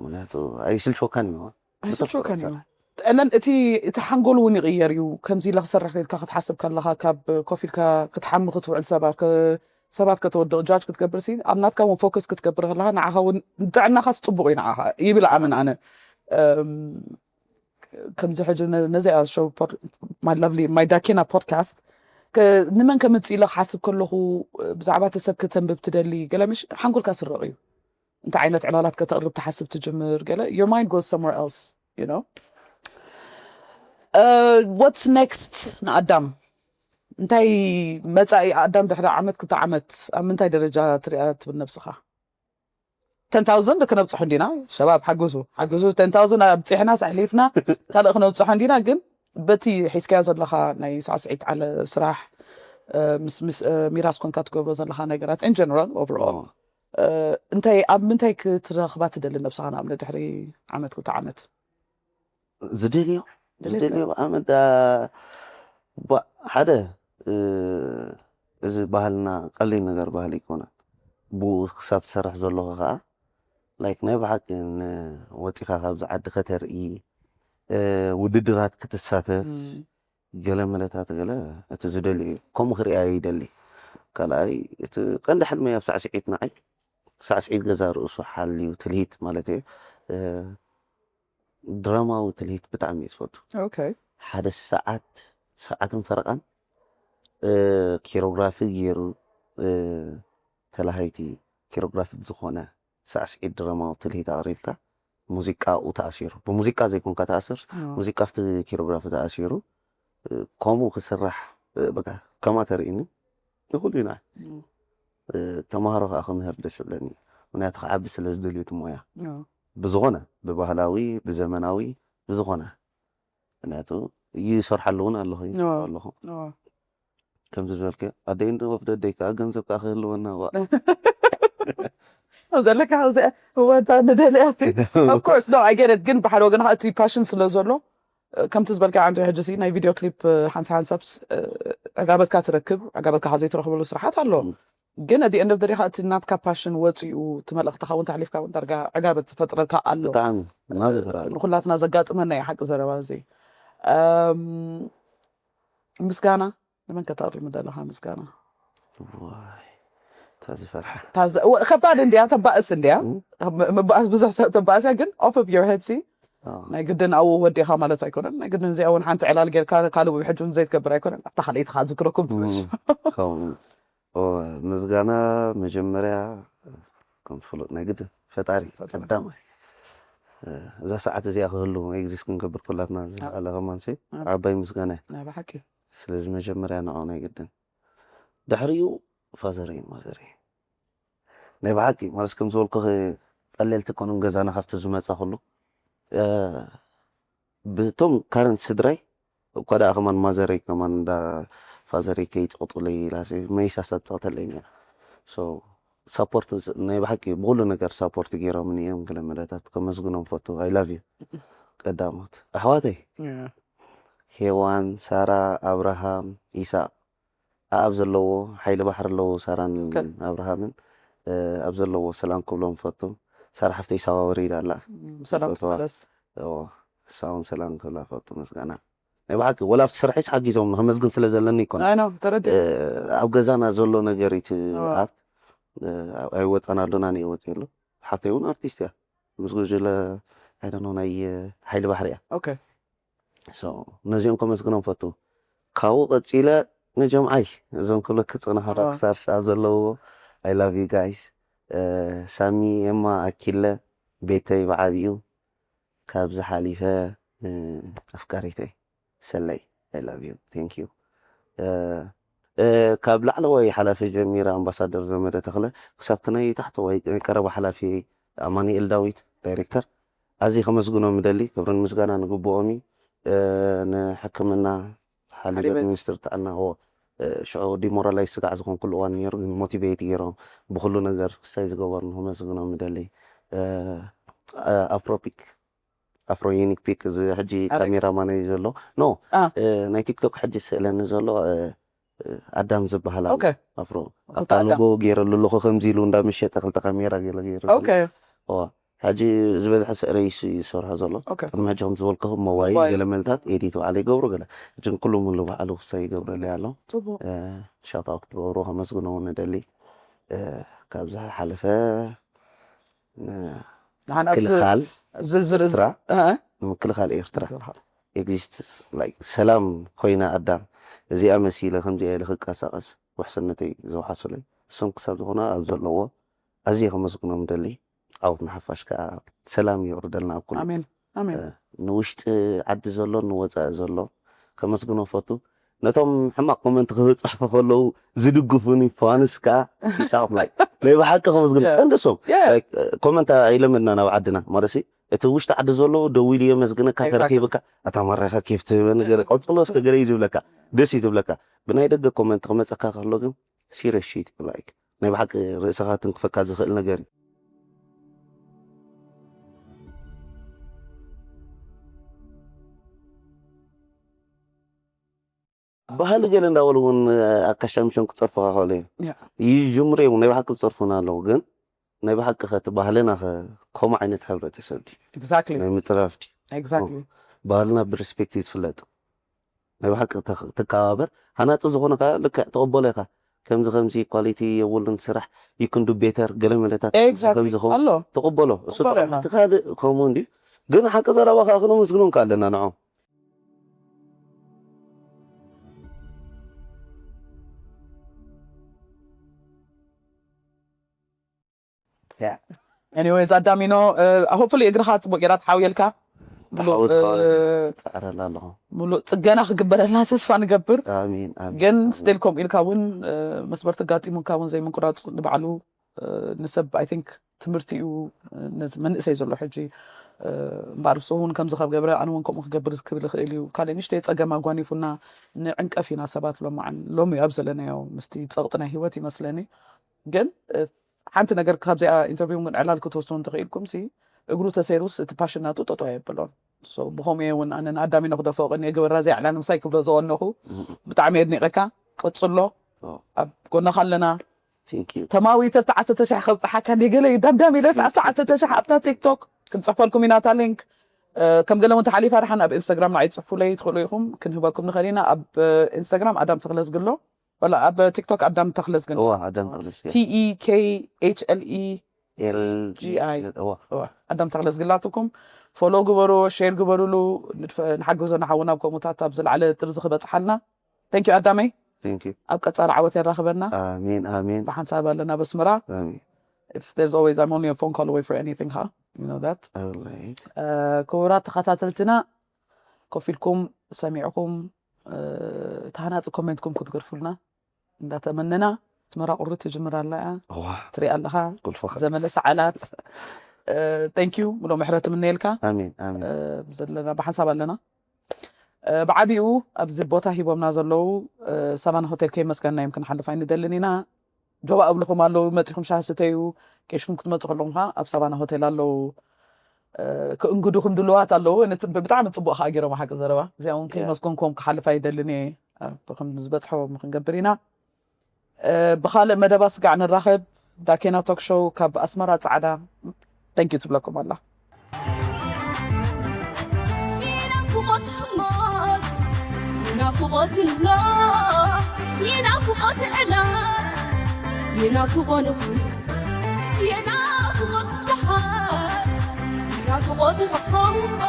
ምክንያቱ ኣይስልችወካን እዩ። ኣይስልችወካን እዩ ብተፍቅሮ And then እቲ እቲ ሓንጎል እውን ይቕየር እዩ። ከምዚ ኢለ ክሰርሕ ኢልካ ክትሓስብ ከለኻ ካብ ኮፍ ኢልካ ክትሓሚ ክትውዕል ሰባት ከ- ሰባት ከተወድቕ ጃጅ ክትገብር ሲ ኣብ ናትካ እውን ፎከስ ክትገብር ከለኻ ንዓኻ እውን ጥዕናኻስ ጽቡቕ እዩ ንዓኻ ይብል ኣምን ኣነ እም፣ ከምዚ ሕጂ ነ- ነዚኣ ሾው ፖድ- my lovely my ዳኪና ፖድካስት ከ- ንመን ከምጽእ ኢለ ክሓስብ ከለኹ ብዛዕባ እቲ ሰብ ከተንብብ ትደሊ ገለ ምሽ ሓንጎልካ ስረቕ እዩ። እንታይ ዓይነት ዕላላት ከተቕርብ ትሓስብ ትጅምር ገለ your mind goes somewhere else you know uh, what's next ንኣዳም እንታይ መጻኢ ኣዳም ድሕሪ ዓመት ክልተ ዓመት ኣብ ምንታይ ደረጃ ትሪኣ ትብል ነብስኻ ten thousand ክነብፅሑ እንዲና ሸባብ ሓግዙ ሓግዙ ten thousand ኣብፂሕና ኣሕሊፍና ካልእ ክነብፅሖ እንዲና ግን በቲ ሒዝካዮ ዘለኻ ናይ ሳዕስዒት ዓለ ስራሕ እ፣ ምስ ምስ እ፣ ሚራስ ኮንካ ትገብሮ ዘለኻ ነገራት in general overall እ፣ እንታይ ኣብ ምንታይ ክትረኽባ ትደሊ ነብስኻ ንኣብነት ድሕሪ ዓመት ክልተ ዓመት ዝደልዮ ድሌት ዝደልዮ ኣመዳ ባ ሓደ እ፣ እዚ ባህልና ቀሊል ነገር ባህሊ ኣይኮነን። ብኡ ክሳብ ትሰርሕ ዘለኹ ከዓ ላይክ ናይ ብሓቂ ን- ወፂኻ ካብዚ ዓዲ ከተርኢ እ፣ ውድድራት ክትሳተፍ እም፣ ገለ መለታት ገለ እቲ ዝደልዩ እዩ። ከምኡ ክሪኣ ይደሊ። ካልኣይ እቲ ቀንዲ ሕልመይ ኣብ ሳዕስዒት ንዓይ ሳዕስዒት ገዛ ርእሱ ሓልዩ ትልሂት ማለት እዩ እ፣ ድራማዊ ትልሂት ብጣዕሚ እየ ዝፈቱ። okay ሓደ ሰዓት ሰዓትን ፈረቓን እ፣ ኪሮግራፊ ገይሩ እ፣ ተላሃይቲ ኪሮግራፊት ዝኾነ ሳዕስዒት ድራማዊ ትልሂት ኣቕሪብካ ሙዚቃ ኣብኡ ተኣሲሩ ብሙዚቃ ዘይኮንካ ተኣስር አዎ። ሙዚቃ ኣብቲ ኪሮግራፊ ተኣሲሩ እ፣ ከምኡ ክስራሕ እ፣ በቃ ከማ ተርእኒ ይኹሉ ኢና እም፣ እ፣ ተምሃሮ ከዓ ክምህር ደስ ይብለኒ። ምክንያቱ ክዓቢ ስለ ዝደልዩ እቲ ሞያ አዎ። ብዝኾነ ብባህላዊ ብዘመናዊ ብዝኾነ ምክንያቱ ይሰርሓሉ እውን ኣለኹ አዎ። ኣለኹ አዎ። ከምዚ ዝበልከ ኣደይን ወፍደደይ ከዓ ገንዘብ ከዓ ክህልወና ዋ ዘለካ ካብዚኣ እወታ ንደልያ of course no I get it ግን ብሓደ ወገን ከዓ እቲ ፓሽን ስለ ዘሎ እ፣ ከምቲ ዝበልካ ዓንዲ ሕጂ ሲ ናይ ቪድዮ ክሊፕ እ፣ ሓንሳ ሓንሳብስ እ፣ ዕጋበትካ ትረክብ ዕጋበትካ ካብ ዘይትረክበሉ ስራሓት ኣሎ ም። ግን at the end of the day ከዓ እቲ ናትካ ፓሽን ወፂኡ እቲ መልእኽትኻ እውን ተሕሊፍካ እውን ዳርጋ ዕጋበት ዝፈጥረልካ ኣሎ ብጣዕሚ ናዘ ተራሉ ንኩላትና ዘጋጥመና እዩ ሓቂ ዘረባ እዚ እም፣ ምስጋና ንመን ከተቕርብ ምደለኻ ምስጋና ዋይ፣ እታ ዝፈርሓ ታዘ- ወ- ከባድ እንድያ ተባእስ እንድያ እም። ም- ምባእስ ብዙሕ ሰብ ተባእስ እያ ግን off of your head ሲ ኣዎ። ናይ ግድን ኣብኡ ወዲኻ ማለት ኣይኮነን ናይ ግድን እዚኣ እውን ሓንቲ ዕላል ጌርካ ካልእ ሕጂ እውን ዘይትገብር ኣይኮነን ኣብታ ካልኣይቲ ከዓ ዝክረኩም ትበሽ እም። ከምኡ ኦ፣ ምስጋና መጀመርያ ከም ትፍለጥ ናይ ግድን ፈጣሪ ፈጣሪ። ቀዳማይ እ፣ እዛ ሰዓት እዚኣ ክህሉ ኤግዚስት ክንገብር ኩላትና ዝለዓለ ከማን ሲ ኣብ- ዓባይ ምስጋና እዩ። ናይ ብሓቂ ስለዚ መጀመርያ ንዖ ናይ ግድን ድሕሪኡ ፋዘረይን ማዘረይን ናይ ብሓቂ ማለት ከም ዝበልኩ ጠለልቲ ኮኖም ገዛና ካብቲ ዝመፀ ኩሉ እ፣ ብቶም ካረንት ስድራይ እኳ ደኣ ከማን ማዘረይ ከማን እንዳ ፋዘረይ ከይፀቕጡለይ ኢላ መይሳሳ ትፀቕተለይ ነራ ሳፖርት ናይ ብሓቂ ብኩሉ ነገር ሳፖርት ገይሮምኒ እዮም ክለመዳታት ከመስግኖም ፈቱ I love you ቀዳሞት ኣሕዋተይ ሄዋን ሳራ ኣብርሃም ኢሳቅ ኣብ ዘለዎ ሓይሊ ባሕሪ ኣለዉ ሳራን ኣብርሃምን ኣብ ዘለዎ ሰላም ክብሎም ፈቱ ሳራ ሓፍተይ ሳዋ ወሪዳ ኣላ። ሰላም ይፈትዋ። ትመለስ። እዎ፣ እሳውን ሰላም ክብላ ፈቱ ምስጋና። ናይ ብሓቂ ወላ ኣብቲ ስርሐይስ ሓጊዞም ከመስግን ስለ ዘለኒ ይኮን። ኣይ ነው ተረድእ። ኣብ ገዛና ዘሎ ነገር እቲ እዎ። ኣርት ኣይወፃና ኣሎና ነ ወፂ ኣሎ። ሓፍተይ እውን ኣርቲስት እያ። ምስ ጉጅለ ኣይደኖ ናይ ሓይሊ ባሕሪ እያ። Okay። So ነዚኦም ከመስግኖም ፈቱ። ካብኡ ቀፂለ ንጀምዓይ እዞም ክብለክ ፅንሃራ እዎ። ክሳር ሰዓት ዘለዎ I love you guys። ሳሚ፣ ኤማ፣ ኣኪለ፣ ቤተይ ብዓቢኡ፣ ካብዚ ሓሊፈ ኣፍቃሪተይ ሰለይ I love you, thank you። ካብ ላዕለዋይ ሓላፊ ጀሚረ ኣምባሳደር ዘመደ ተኽለ ክሳብ እቲ ናይ ታሕተዋይ ናይ ቀረባ ሓላፊ ኣማኑኤል ዳዊት ዳይሬክተር ኣዝየ ከመስግኖም እደሊ። ክብርን ምስጋና ንግብኦም እዩ። ንሕክምና ሓሊበት ሓሊበት። ሚኒስትር ጥዕና ዎ ሽዑ ዲሞራላይዝ ስጋዕ ዝኾንኩሉ እዋን ነይሩ፣ ግን ሞቲቬት ገይሮም ብኩሉ ነገር ክሳይ ዝገበሩን ከመስግኖም እደሊ። ኣፍሮፒክ ኣፍሮ ዩኒክ ፒክ እዚ ሕጂ ኣሌክስ። ካሜራማን እዩ ዘሎ ኖ አ። ናይ ቲክቶክ ሕጂ ስእለኒ ዘሎ ኣዳም ዝበሃል ኣሎ። Okay። ኣፍሮ ክልተ ኣብታ ኣዳም። ሎጎ ገይረሉ ኣለኹ ከምዚ ኢሉ እንዳመሸጠ ክልተ ካሜራ ገለ ገይሩ Okay። ሕጂ ዝበዝሐ ስእለይ እሱ እዩ ዝሰርሖ ዘሎ። Okay። ቅድሚ ሕጂ ከም ዝበልኩኹም ሞባይል ሞባይል። ገለ መልታት ኤዲት ባዕለ ይገብሩ ገለ ሕጂ ኩሉ ሙሉ ባዕሉ ክሳይ ይገብረለይ ኣሎ። ጽቡቅ። ሻውት ኣውት ክገብሩ ከመስግኖ እውን እደሊ። ካብዚ ሓለፈ ን- ንሓን ኣብዚ ምክልኻል ኣብዚ ዝርዝር ኤርትራ እ? ንምክልኻል ኤርትራ ኤግዚስትስ ላይክ ሰላም ኮይና ኣዳም እዚኣ መሲለ ከምዚኣ ኢለ ክቀሳቀስ ውሕስነተይ ዘውሓሱለይ እሶም ክሳብ ዝኾነ ኣብ ዘለዎ ኣዝየ ከመስግኖም ደሊ። ዓወት ንሓፋሽ ከዓ ሰላም የውርደልና ኣብ ኩሉ ኣሜን ኣሜን። ንውሽጢ ዓዲ ዘሎ ንወፃኢ ዘሎ ከመስግኖ ፈቱ። ነቶም ሕማቅ ኮመንት ክፅሕፉ ከለዉ ዝድግፉኒ ፋንስ ከዓ ሂሳብ ላይ ናይ ብሓቂ ከመስግኖ Yeah. ቀንደሶም Yeah. ኮመንት ኣይለመድና ናብ ዓድና ማለት እቲ ውሽጢ ዓዲ ዘሎ ደዊሉ የመስግነካ Exactly. ተረኪብካ ኣታ ማራይካ ኬፍ ትህበ ነገር ቀፅሎ እስከ ገለ እዩ ዝብለካ ደስ እዩ ትብለካ። ብናይ ደገ ኮመንት ክመፀካ ከሎ ግን ሲሪየስ ሺት ላይክ ናይ ብሓቂ ርእስኻ ትንክፈካ ዝኽእል ነገር እዩ። ባህሊ ገለ እንዳበሉ እውን ኣካሻሚሾም ክፀርፉኻ ከሉ እዩ Yeah. ይጅምሩ እዮም ናይ ብሓቂ ዝፀርፉና ኣለዉ ግን ናይ ብሓቂ ከቲ ባህልና ከ ከምኡ ዓይነት ሕብረተሰብ ድዩ Exactly. ናይ ምፅራፍ ድዩ Exactly. ባህልና ብሪስፔክት እዩ ዝፍለጥ ናይ ብሓቂ ትከባበር ሃናፂ ዝኾነ ከዓ ልክዕ ተቐበሎ ኢኻ ከምዚ ከምዚ ኳሊቲ የብሉን ስራሕ you can do better ገለ መለታት Exactly. ከምዚ ኸውን ኣሎ ተቐበሎ እሱ ተቐበሎ ጠቕሚ ኢኻ። እቲ ካልእ ከምኡ እንዲ ግን ሓቂ ዘረባ ከዓ ክነመስግኖም ከዓ ኣለና ንዖም Anyways ኣዳሚኖ hopefully እግርኻ ፅቡቅ ጌራ ትሓውየልካ ምሉእ ብሓወት እ፣ ፃዕረላ ኣለኹ ምሉእ ፅገና ክግበረልና ተስፋ ንገብር። ኣሚን ኣሚን ግን ኣሚን። ስቲል ከምኡ ኢልካ እውን እ፣ መስበርቲ ኣጋጢሙካ እውን ዘይምቁራፅ ንባዕሉ እ፣ ንሰብ I think ትምህርቲ እዩ። እ፣ ነዚ መንእሰይ ዘሎ ሕጂ እ፣ እምበኣር ንሱ እውን ከምዚ ካብ ገብረ ኣነ እውን ከምኡ ክገብር ክብል ይኽእል እዩ። ካልእ ንሽተይ ፀገም ኣጓኒፉና ንዕንቀፍ ኢና ሰባት ሎማዓን ሎሚ ኣብ ዘለናዮ ምስቲ ፀቕጢ ናይ ህይወት ይመስለኒ። ግን እ፣ ሓንቲ ነገር ካብዚኣ ኢንተርቪው ግን ዕላል ክትወስዱ እንተኽኢልኩም ሲ እግሩ ተሰይሩስ እቲ ፓሽን ናቱ ጠጠው ኣየብሎን። So ብኸምኡ እየ እውን ኣነ ንኣዳሚኖ ክደፍኦ ቀኒ እየ ግበራ ዘይዕላል ምሳይ ክብሎ ዝቐነኹ ብጣዕሚ የድኒቐካ። ቀፅሎ ኦ። ኣብ ጎናኻ ኣለና። Thank you. ተማዊተ ኣብቲ ዓሰርተ ሽሕ ከብፅሓካ እንደ ገለ ዳምዳም ኢለስ ኣብቲ ዓሰርተ ሽሕ ኣብታ ቲክቶክ ክንፅሕፈልኩም ኢና እታ ሊንክ እ፣ ከም ገለ እውን ተሓሊፋ ድሓን ኣብ ኢንስታግራም ንዓይ ፅሕፉለይ ትኽእሉ ኢኹም ክንህበኩም ንኽእል ኢና ኣብ እ፣ ኢንስታግራም ኣዳም ተኽለዝግሎ ወላ ኣብ ቲክቶክ ኣዳም ተኽለዝግሎ እዋ ኣዳም ተኽለስ T E K H L E L G I እዋ እዋ፣ ኣዳም ተኽለ ዝግላትኩም ፎሎ ግበሩ ሼር ግበሩሉ ንድፈ- ንሓግዞ ንሓውና ኣብ ከምኡታት ኣብ ዝለዓለ ጥርዚ ክበፅሓልና Thank you ኣዳመይ Thank you. ኣብ ቀፃሊ ዓወት የራኽበና ኣሜን ኣሜን ብሓንሳብ ኣለና በስመራ ኣሜን If there's always I'm only a phone call away for anything ها you know that Alright. ክቡራት ተኸታተልትና ኮፍ ኢልኩም ሰሚዕኹም እ፣ ተሃናፂ ኮሜንትኩም ክትገድፉልና እንዳተመነና ኣስመራ ቁሪ ትጅምር ኣላ እያ እዋ ትሪኢ ኣለኻ ቁልፎ ዘመነ ሰዓላት thank you ምሎ ምሕረት ምነየልካ ኣሜን ኣሜን ዘለና ብሓንሳብ ኣለና እ፣ ብዓቢኡ ኣብዚ ቦታ ሂቦምና ዘለዉ እ፣ ሳቫና ሆቴል ከይመስገና እዮም ክንሓልፍ ኣይንደልን ኢና ጆባ እብልኹም ኣለዉ መፂኹም ሻሂ ስተዩ ቄሽኩም ክትመፁ ከለኹም ከዓ ኣብ ሳቫና ሆቴል ኣለዉ እ፣ ክእንግዱኹም ድልዋት ኣለዉ ን- ብጣዕሚ ፅቡቅ ከዓ ገይሮም ሓቂ ዘረባ እዚኣ እውን Yeah. ከይመስገንኩም ክሓልፍ ኣይደልን እየ ኣብ ከም ዝበፅሖ ክንገብር ኢና እ፣ ብካልእ መደባ ስጋዕ ንራኸብ ዳኬና ቶክ ሾው ካብ ኣስመራ ፃዕዳ Thank you ትብለኩም ኣላ። ይናፍቆት ሕሞት ይናፍቆት ሎ ይናፍቆት ዕላ ይናፍቆ ንጉስ ይናፍቆት ሰሓር ይናፍቆት ከፈውቆ